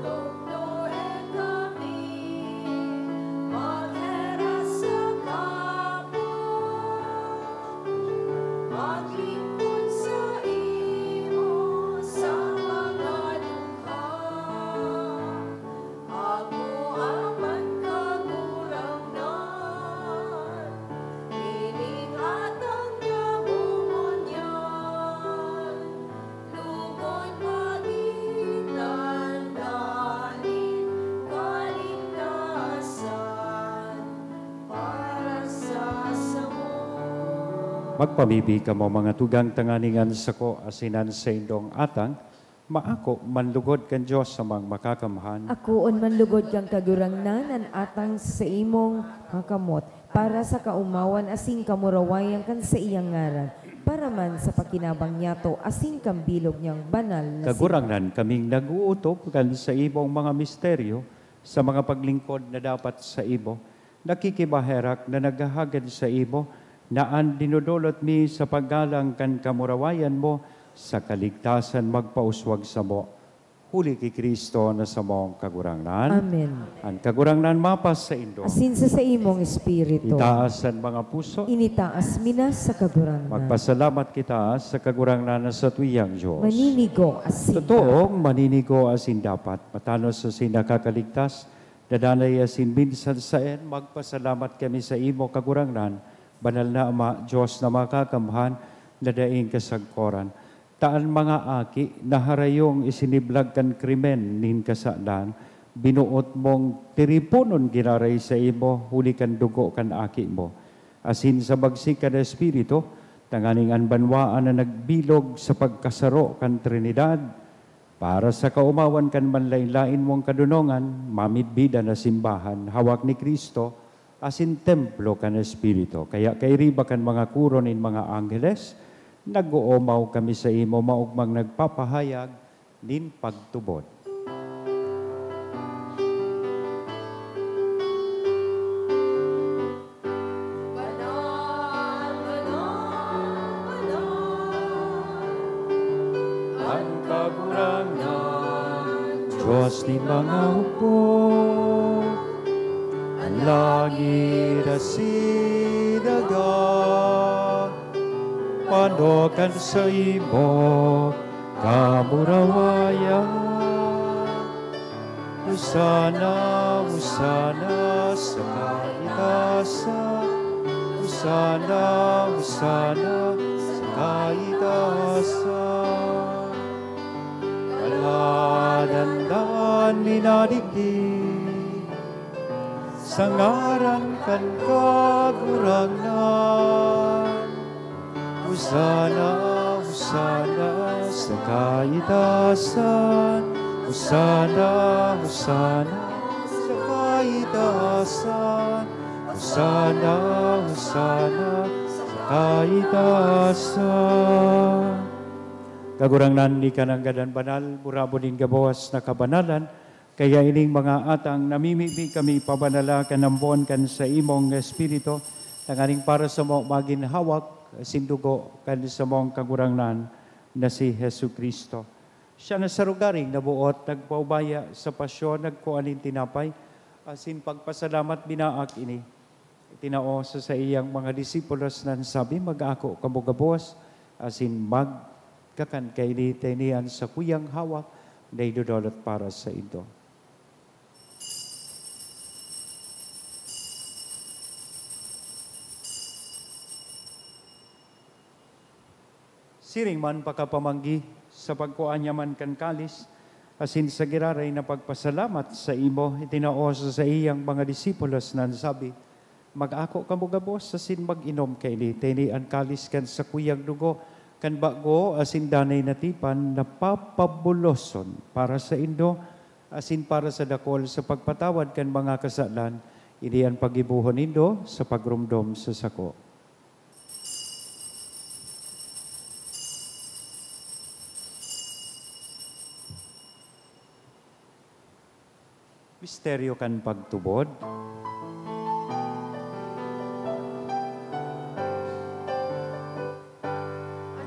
Lugod magin tanda nin kaligtasan para sa samo. Magpamibi kamo, mga tugang, tanganing an sako asin an saindong atang maako man lugod kan Dios Amang Makakamhan. Akoon man lugod kan Kagurangnan an atang sa imong mga kamot, para sa kaomawan asin kamurawayan kan saiyang ngaran, para man sa pakinabang niyato asin kan bilog niyang banal na Kagurangnan, kaming nag-ootob kan sa imong mga misteryo sa mga paglingkod na dapat sa imo, nakikibaherak na naghahagad sa imo, na an dinodolot mi sa paggalang kan kamurawayan mo sa kaligtasan magpauswag samo. Huli ki Cristo na samong Kagurangnan. Amen. An Kagurangnan mapasaindo. Asin sa saimong espiritu. Itaas an mga puso. Initaas mi na sa Kagurangnan. Magpasalamat kita sa Kagurangnan na satuyang Dios. Maninigo asin dapat. Totoong maninigo asin dapat. Matanos asin nakakaligtas. Dadanay asin minsan saen, magpasalamat kami sa imo, Kagurangnan, Banal na Ama, Dios na makakamhan, na daing kasagkoran. Ta an mga aki na harayong isiniblag kan krimen nin kasalan, binoot mong tiriponon giraray saimo huli kan dugo kan Aki mo, asin sa bagsik kan Espiritu, tanganing an banwaan na nagbilog sa pagkasaro kan Trinidad, para sa kaomawan kan manlaen-laen mong kadonongan, mamidbidan na simbahan, hawak ni Cristo, asin templo kan Espiritu. Kaya kairiba kan mga koro nin mga angheles, nag-oomaw kami saimo, maogmang nagpapahayag nin pagtubod. Banal, banal, banal, an Kagurangnan, Dios nin mga hukbo. An langit asin daga, pano kan saimo kamurawayan. Hosana, Hosana sa kaitaasan. Hosana, Hosana sa kaitaasan. Kaladan-dan minadigdi sa ngaran kan Kagurangnan. Hosana, Hosana sa kaitaasan. Hosana, Hosana sa kaitaasan. Hosana, Hosana sa kaitaasan. Kagurangnan, ika nanggad an banal, burabod nin gabos na kabanalan, kaya ining mga atang namimibi kami pabanala kan ambon kan saimong Espiritu, tanganing para samo magin hawak asin dugo kan samong Kagurangnan na si Jesu-Cristo. Siya na sa rogaring naboot, nagpaubaya sa pasyon, nagkua nin tinapay, asin pagpasalamat, binaak ini. Itinao sa saiyang mga disipulos na nagsabi, "Mag-ako kamo gabos, asin magkakan kaini, ta ini an sakuyang hawak na idodolot para saindo." Siring man pakapamanggi, sa pagkua niya man kan kalis, asin sa giraray na pagpasalamat saimo, itinao sa saiyang mga disipulos na nagsabi, "Mag-ako kamo gabos asin mag-inom kaini, ta ini an kalis kan sakuyang dugo kan bago asin danay na tipan na papabuloson para saindo asin para sa dakul sa pagpatawad kan mga kasalan. Ini an paggibohon nindo sa pagromdom sa sako." Misteryo kan pagtubod. An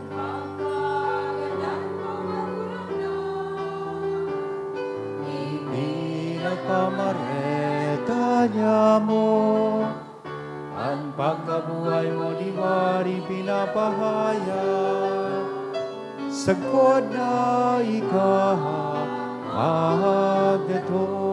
pagkagadan mo, Kagurangnan, ipinapamareta niamo. An pagkabuhay mo liwat ipinapahayag, sagkod na ika magdatong.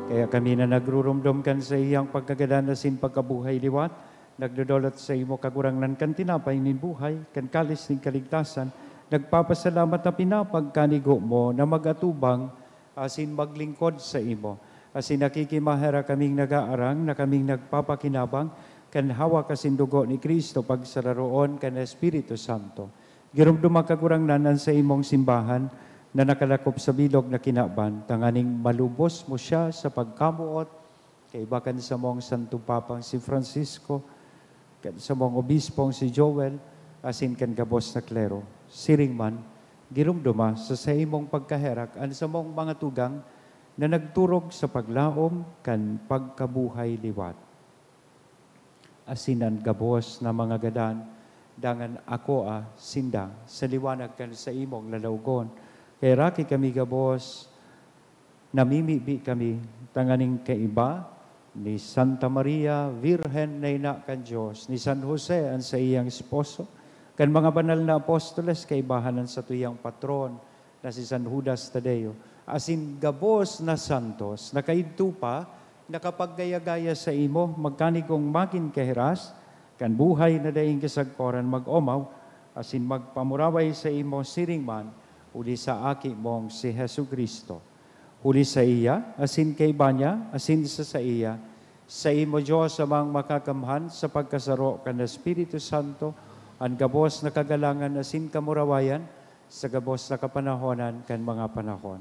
Kaya kami na nagruromdom kan saiyang pagkagadan asin pagkabuhay liwat, nagdodolot saimo, Kagurangnan, kan tinapay nin buhay, kan kalis nin kaligtasan, nagpapasalamat na pinapagkanigo mo na mag-atubang asin maglingkod saimo. Asin nakikimaherak kaming nag-aarang na kaming nagpapakinabang kan hawak asin dugo ni Cristo pagsararoon kan Espiritu Santo. Giromdoma, Kagurangnan, an saimong simbahan na nakalakop sa bilog na kinaban, tanganing malubos mo siya sa pagkamoot, kaiba kan samong Santong Papang si Francisco, kan samong Obispong si Joel, asin kan gabos na klero. Siring man, giromdoma sa saimong pagkaherak an samong mga tugang na nagturog sa paglaom kan pagkabuhay liwat. Asin an gabos na mga gadan, dangan akoa sinda sa liwanag kan saimong lalawgon, Kaheraki kami gabos, namimibi kami tanganing kaiba ni Santa Maria, Birhen na ina kan Dios, ni San Jose an saiyang esposo, kan mga banal na apostoles, kaibahan an satuyang patron na si San Judas Tadeo, asin gabos na santos na kaidto pa nakapaggaya-gaya saimo, magkanigong magin kahiras kan buhay na daing kasagkoran mag-omaw, asin magpamuraway saimo siring man huli sa Aki mong si Jesu-Cristo. Huli saiya, asin kaiba niya, asin sa saiya, saimo, Dios Amang Makakamhan, sa pagkasaro kan Espiritu Santo, an gabos na kagalangan asin kamurawayan, sa gabos na kapanahonan kan mga panahon.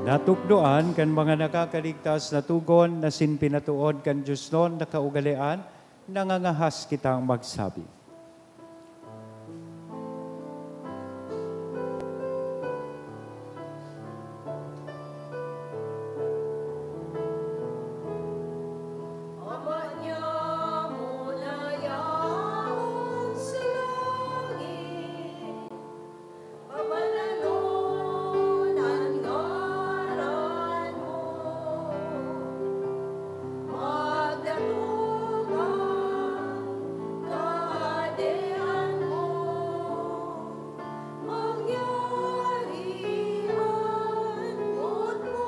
Natukdoan kan mga nakakaligtas na togon na sin pinatood kan Dios non na kaugalean, nangangahas kitang magsabi. Ama niya mo na yaon sa langit, pabananon an ngaran mo. Magdatong an Kahadean mo. Mangyari an boot mo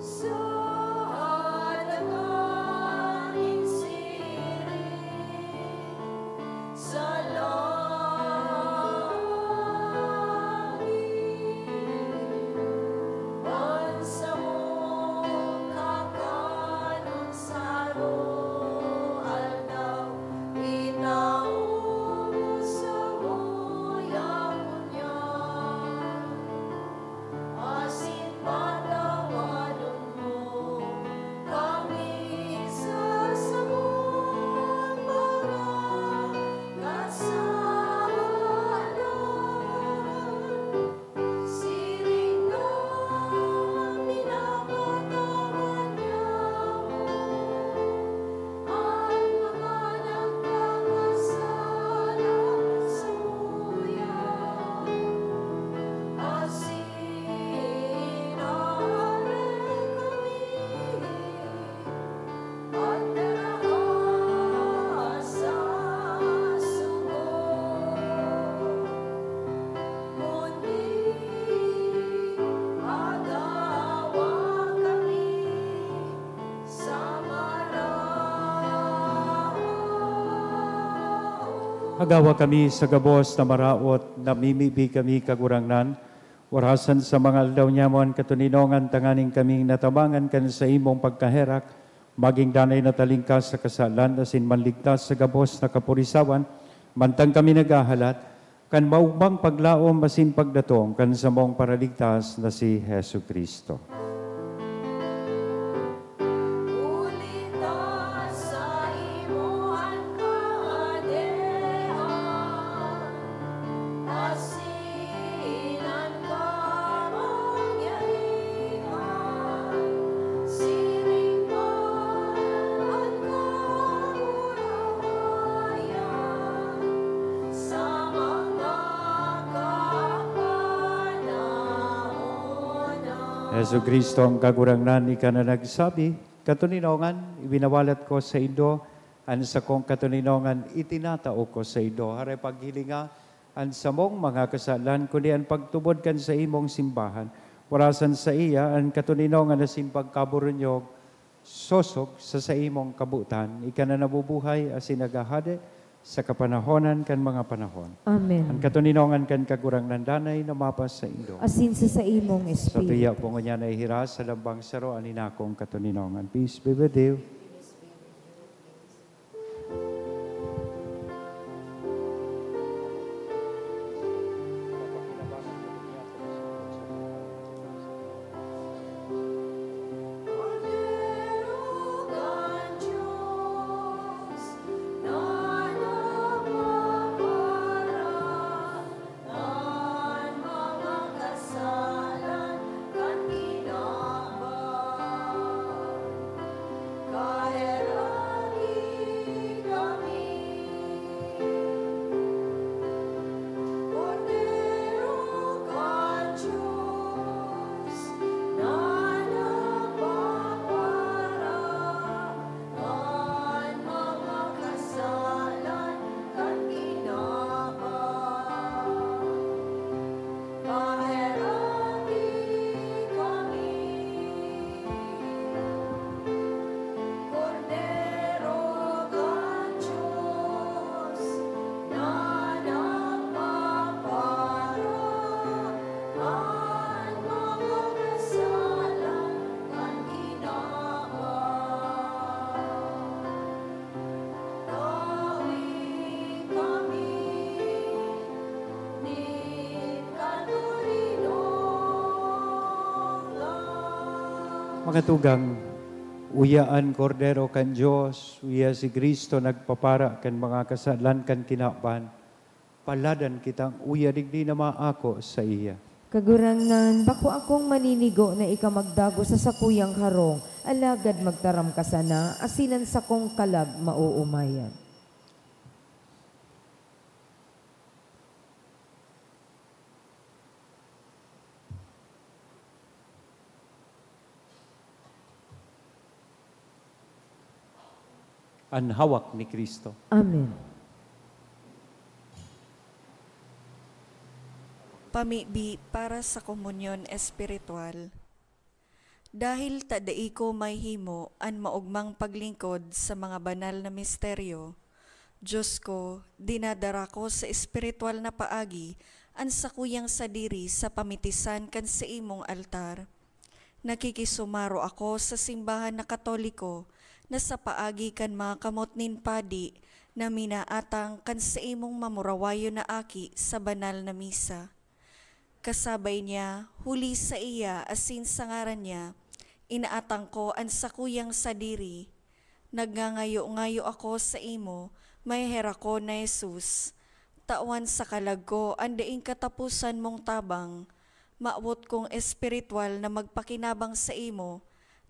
sa daga nin siring sa langit. An samong kakanon sa aroaldaw, itao mo samo ngunyan, asin patawadon mo kami sa samong mga kasalanan, siring na pinapatawad niamo an mga nagkakasala samuya. Asin aram kami, pagdaraha sa sugo, kundi agawa kami sa maraot. Agawa kami sa gabos na maraot, namimibi kami, Kagurangnan, orasan sa mga aldaw niamo an katoninongan, tanganing kaming natabangan kan saimong pagkaherak, magin danay na talingkas sa kasalan asin manligtas sa gabos na kapurisawan, mantang kami naghahalat kan maogmang paglaom asin pagdatong kan samong Paraligtas na si Jesu-Cristo. Huli ta saimo an kahadean, asin an kapangyarihan, siring man an kamurawayan, sa mga kapanahonan. Jesu-Cristo, an Kagurangnan, ika na nagsabi, "Katoninongan, ibinawalat ko saindo an sakong katoninongan, itinatao ko saindo." Haray paghilinga an samong mga kasalan, kundi an pagtubod kan saimong simbahan. Orasan saiya an katoninongan asin pagkaburunyog, sosog sa saimong kabotan. Ika na nabubuhay asin naghahade sa kapanahonan kan mga panahon. Amen. An katoninongan kan Kagurangnan danay na mapasaindo. Asin sa saimong espiritu. Satuya po ngunyan na ihiras sa lambang saro an inakong katoninongan. Peace be with you. Mga tugang, uya an Kordero kan Dios, uya si Cristo nagpapara kan mga kasalan kan kinaban. Paladan kitang uya digdi na maako saiya. Kagurangnan, bako akong maninigo na ika magdagos sa sakuyang harong, alagad magtaram ka sana, asin an sakong kalag maoomayan. An hawak ni Cristo. Amen. Pamibi para sa komunyon espiritual. Dahil ta dai ko mahihimo an maogmang paglingkod sa mga banal na misteryo, Dios ko, dinadara ko sa espiritual na paagi an sakuyang sadiri sa pamitisan kan saimong altar. Nakikisumaro ako sa simbahan na Katoliko na sa paagi kan mga kamot nin padi na minaatang kan saimong mamurawayon na aki sa banal na misa. Kasabay niya, huli saiya asin sa ngaran niya, inaatang ko an sakuyang sadiri. Nagngangayo-ngayo ako saimo, maheherak ko na Jesus. Tawan sa kalag ko an daing kataposan mong tabang. Mawot kong espiritual na magpakinabang saimo,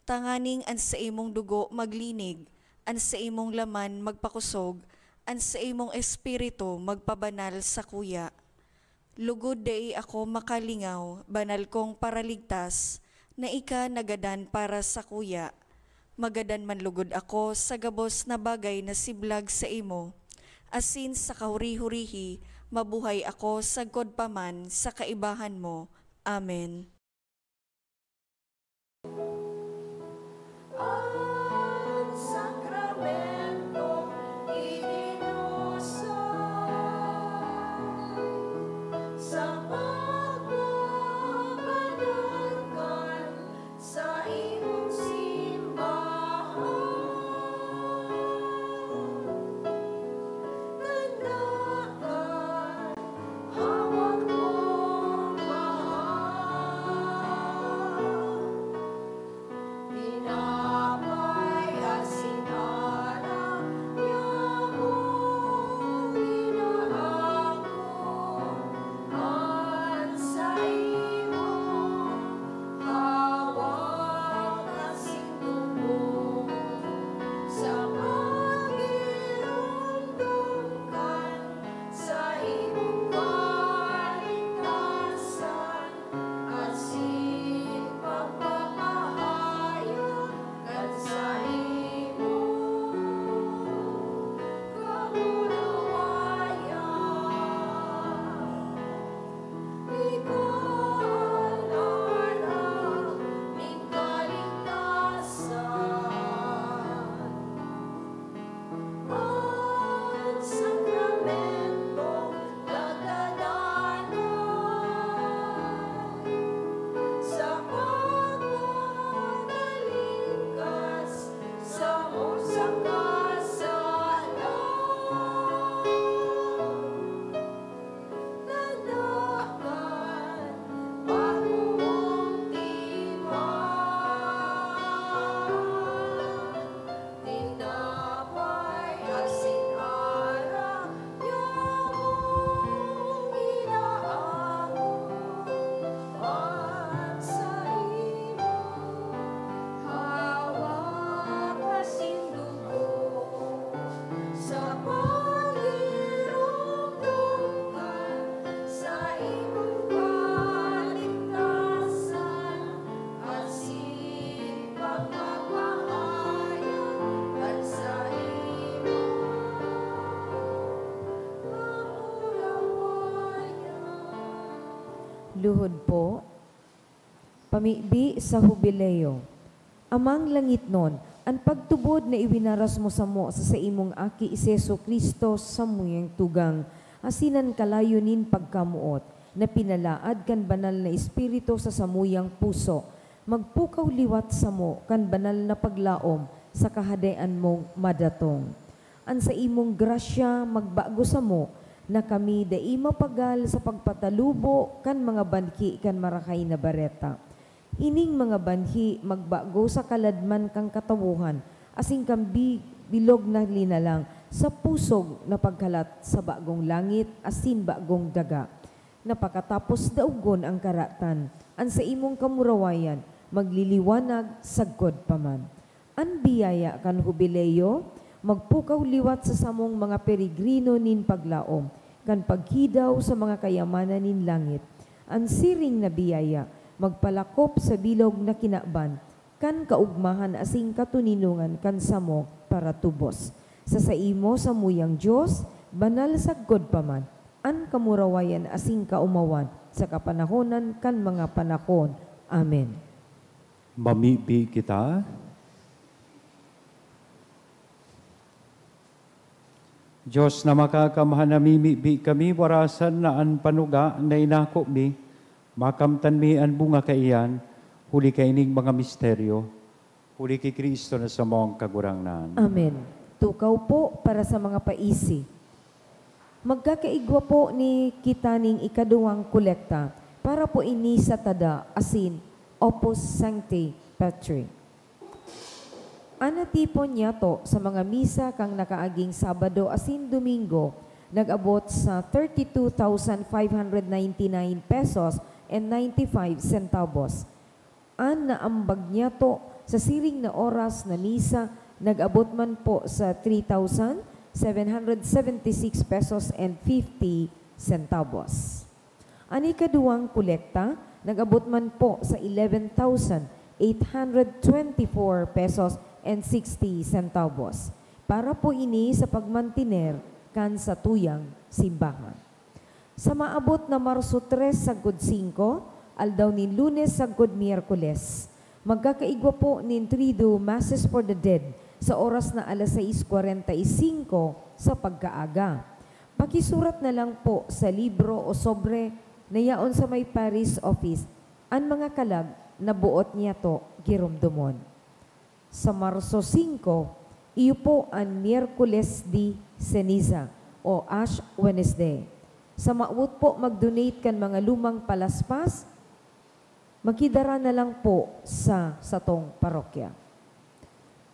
tanganing an saimong dugo maglinig, an saimong laman magpakosog, an saimong espiritu magpabanal sakuya. Lugod dai ako makalingaw, banal kong Paraligtas, na ika nagadan para sakuya. Magadan man lugod ako sa gabos na bagay na siblag saimo, asin sa kahuri-hurihi mabuhay ako sagkod pa man sa kaibahan mo. Amen. An sakramentong idinusa sa pagbabanal kan saimong simbahan. Tandaan, hawak mong mahal. Tinapay asin arak, niya mong inaako an saimong hawak asin dugo, sa pagiromdom kan saimong kaligtasan. Asin pagpapahayag kan saimong kamurawayan. Ika an aram nin kaligtasan. An sakramentong nagdadana sa pagpakalingkas samo sa kasalan. Tandaan, bagong tipan. Tinapay asin arak, niya mong inaako an saimong hawak asin dugo, sa pagiromdom kan saimong kaligtasan. Asin pagpapahayag kan saimong kamurawayan. Luhod po, pamibi sa Hubileo. Amang langitnon, an pagtubod na iwinaras mo samo sa saimong Aki, si Jesu-Cristo, samuyang tugang, asin an kalayo nin pagkamoot, na pinalaad kan Banal na Espiritu sa samuyang puso, magpukaw liwat samo kan banal na paglaom sa Kahadean mong madatong. An saimong grasya magbago samo, na kami dai mapagal sa pagpatalubo kan mga banhi kan Marakay na Bareta. Ining mga banhi magbago sa kaladman kan katawohan, asin kan bi-, bilog na linalang sa pusog na pagkalat sa bagong langit asin bagong daga, na pakatapos daogon an karatan, an saimong kamurawayan magliliwanag sagkod pa man. An biyaya kan Hubileo magpukaw liwat sa samong mga peregrino nin paglaom kan pagkidaw sa mga kayamanan nin langit. An siring na biyaya magpalakop sa bilog na kinaban kan kaogmahan asin katoninongan kan samo paratubos. Sa saimo samuyang Dios, banal sagkod pa man, an kamurawayan asin kaomawan sa kapanahonan kan mga panahon. Amen. Mamibi kita. Dios na makakamhan, namimibi kami, warasan na an panuga na inako mi, makamtan mi an bunga kaiyan, huli kaining mga misteryo, huli ki Cristo na samong Kagurangnan. Amen. Tukaw po para sa mga paisi. Magkakaigwa po ni kita ning ikaduwang kolekta para po ini sa tada asin Opus Sancti Petri. An natipon niyato sa mga misa kan nakaaging Sabado asin Domingo nag-abot sa thirty-two thousand five hundred ninety-nine pesos and ninety-five centavos. An naambag niyato sa siring na oras na misa nag-abot man po sa three thousand seven hundred seventy-six pesos and fifty centavos. An ikaduwang kolekta nag-abot man po sa eleven thousand eight hundred twenty-four pesos and sixty centavos. Para po ini sa pagmantiner kan satuyang simbahan. Sa maabot na Marso tres sagkod singko, aldaw nin Lunes sagkod Miyerkules, magkakaigwa po nin Triduum Masses for the Dead sa oras na alas sais kwarenta y singko sa pagkaaga. Pakisurat na lang po sa libro o sobre na yaon sa may parish office an mga kalag na boot niyato giromdomon. Sa Marso singko, iyo po an Miyerkules de Ceniza o Ash Wednesday. Sa mawot po mag-donate kan mga lumang palaspas, makidara na lang po sa satong parokya.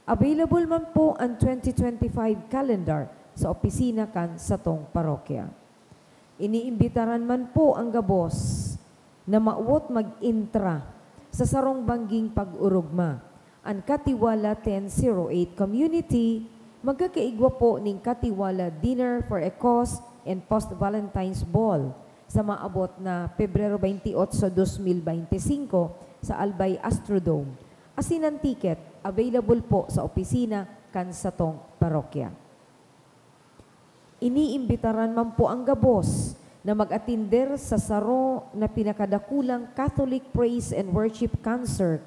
Available man po an twenty twenty-five calendar sa opisina kan satong parokya. Iniimbitaran man po an gabos na mawot mag-entra sa sarong bangging pag-orogma. An Katiwala ten zero eight Community magkakaigwa po nin Katiwala Dinner for a Cause and Post Valentine's Ball sa maabot na Pebrero twenty-eight, dos mil beintisinko sa Albay Astrodome. Asin an ticket available po sa opisina kan satong parokya. Iniimbitaran man po an gabos na mag-atender sa saro na pinakadakulang Catholic Praise and Worship Concert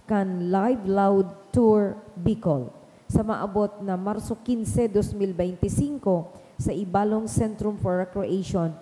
kan Live Loud Tour Bicol sa maabot na Marso quince, dos mil beintisinko sa Ibalong Centrum for Recreation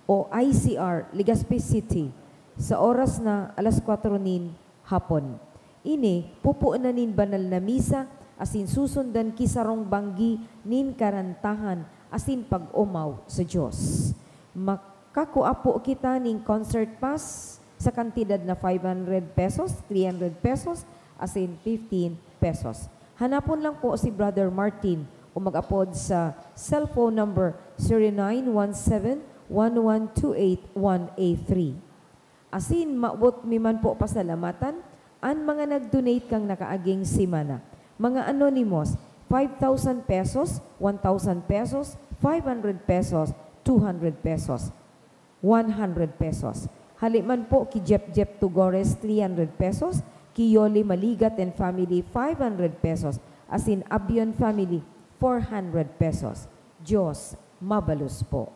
o I C R, Legazpi City, sa oras na alas kwatro nin hapon. Ini, pupuon na nin banal na misa, asin susundan ki sarong banggi nin karantahan asin pag-omaw sa Dios. Makakua po kita nin concert pass sa kantidad na five hundred pesos, three hundred pesos, asin fifteen pesos. Hanapon lang po si Brother Martin o mag-apod sa cellphone number zero nine one seven, one one two eight, one eight three. Asin, mawot mi man po pasalamatan an mga nag-donate kan nakaaging semana. Mga anonymous, five thousand pesos, one thousand pesos, five hundred pesos, two hundred pesos, one hundred pesos. Hali man po ki Jep Jep Tugores, three hundred pesos, ki Yoli Maligat and family, five hundred pesos, asin Abion family, four hundred pesos. Dios mabalos po.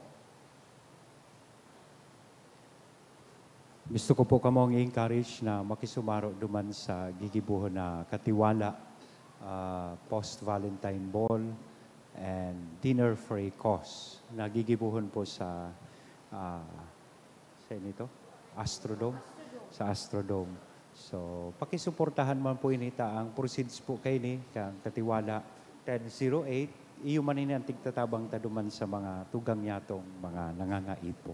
Gusto ko po kamong i-encourage na makisumaro duman sa gigibohon na Katiwala, ah, post Valentine Ball and Dinner for a Cause na gigibohon po sa, ah, sa inito? Astrodome? Sa Astrodome. So, pakisuportahan man po ini ta ang proceeds po kaini kan Katiwala ten zero eight. Iyo man ini ang tigtatabang ta duman sa mga tugang niyatong mga nangangaipo.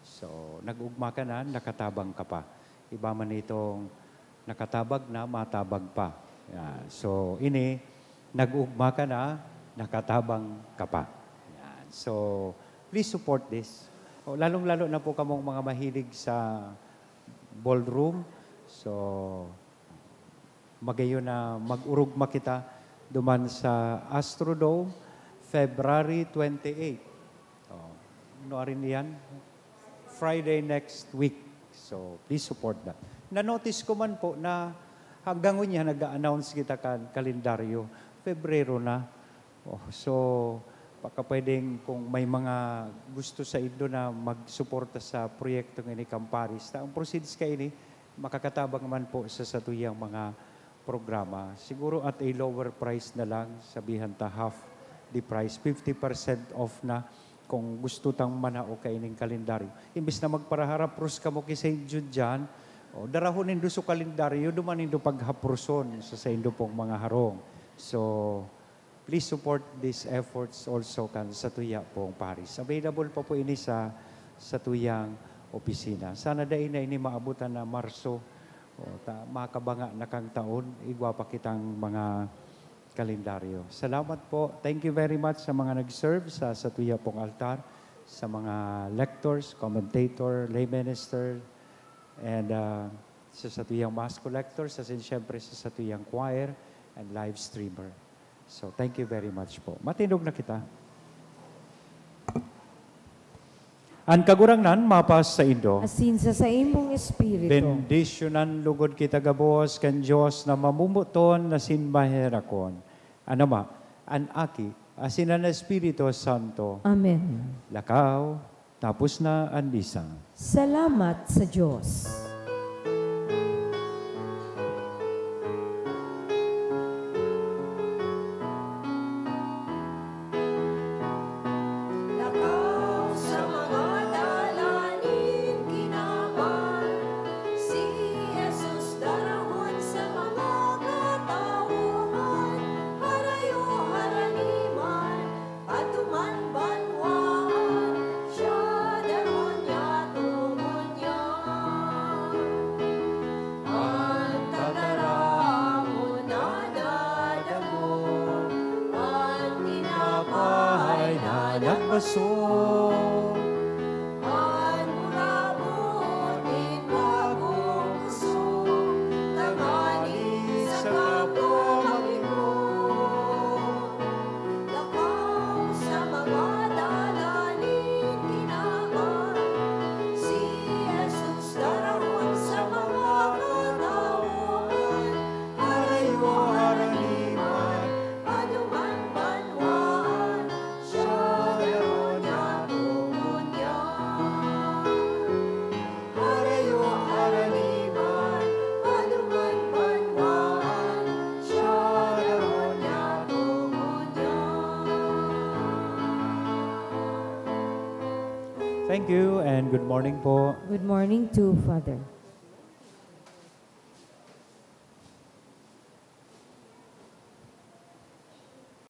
So, nag-ugma ka na, nakatabang ka pa. Iba man itong Nakatabag na, matabag pa. Yan. So, ini, nag-ugma ka na, nakatabang ka pa. Yan. So, please support this. O, lalong-lalo na po kamong mga mahilig sa ballroom. So, magayon na mag-urugma kita duman sa Astrodome, February twenty-eight. Oh, ano arin yan? Friday next week. So, please support that. Na-notice ko man po na hanggang ngunyan nag-a-announce kita kan kalendaryo. Febrero na. Oh, so, baka pwedeng kung may mga gusto sa indo na magsuporta sa proyekto ini kan Paris, ta ang proceeds kaini makakatabang man po sa satuyang mga programa. Siguro at a lower price na lang, sabihan ta half the price, fifty percent off na kung gusto tang manao kaining kalendaryo. Imbes na magparaharapros kamo ki Saint Jude diyan, o, darahon nindo so kalendaryo, duman nindo paghaproson sa saindo pong mga harong. So, please support these efforts also kan satuya pong Paris. Available pa po ini sa satuyang opisina. Sana dai na ini maabutan na Marso. O, ta-, makabanga na kang taon, igwa pa kitang mga kalendaryo. Salamat po. Thank you very much sa mga nag-serve sa satuya pong altar, sa mga lectors, commentator, lay minister, and, ah, sa satuyang mass collector, sa sin-, siyempre sa satuyang choir and live streamer. So, thank you very much po. Matindog na kita. An Kagurangnan mapasaindo. Asin sa saimong espiritu. Bendisyonan lugod kita gabos kan Dios na mamumuton asin maherakon. An Ama, an Aki, asin an Espiritu Santo. Amen. Lakaw, tapos na an misa. Salamat sa Dios. Lakaw sa mga dalan nin kinaban, si Jesus darahon sa mga katawhan, harayo harani man, patuman banwaan, siya darahon niya, togon niya. An tataramon na nadagos, an tinapay na nagbasog, an burabod nin bagong kusog, tanganing sa kapwa mag-igwa. Lakaw sa mga dalan nin kinaban, si Jesus darahon sa mga katawhan, harayo harani man, patuman banwaan, siya darahon niya, togon niya. Harayo harani man, patuman banwaan, siya darahon niya, togon niya. Thank you and good morning po. Good morning too, Father.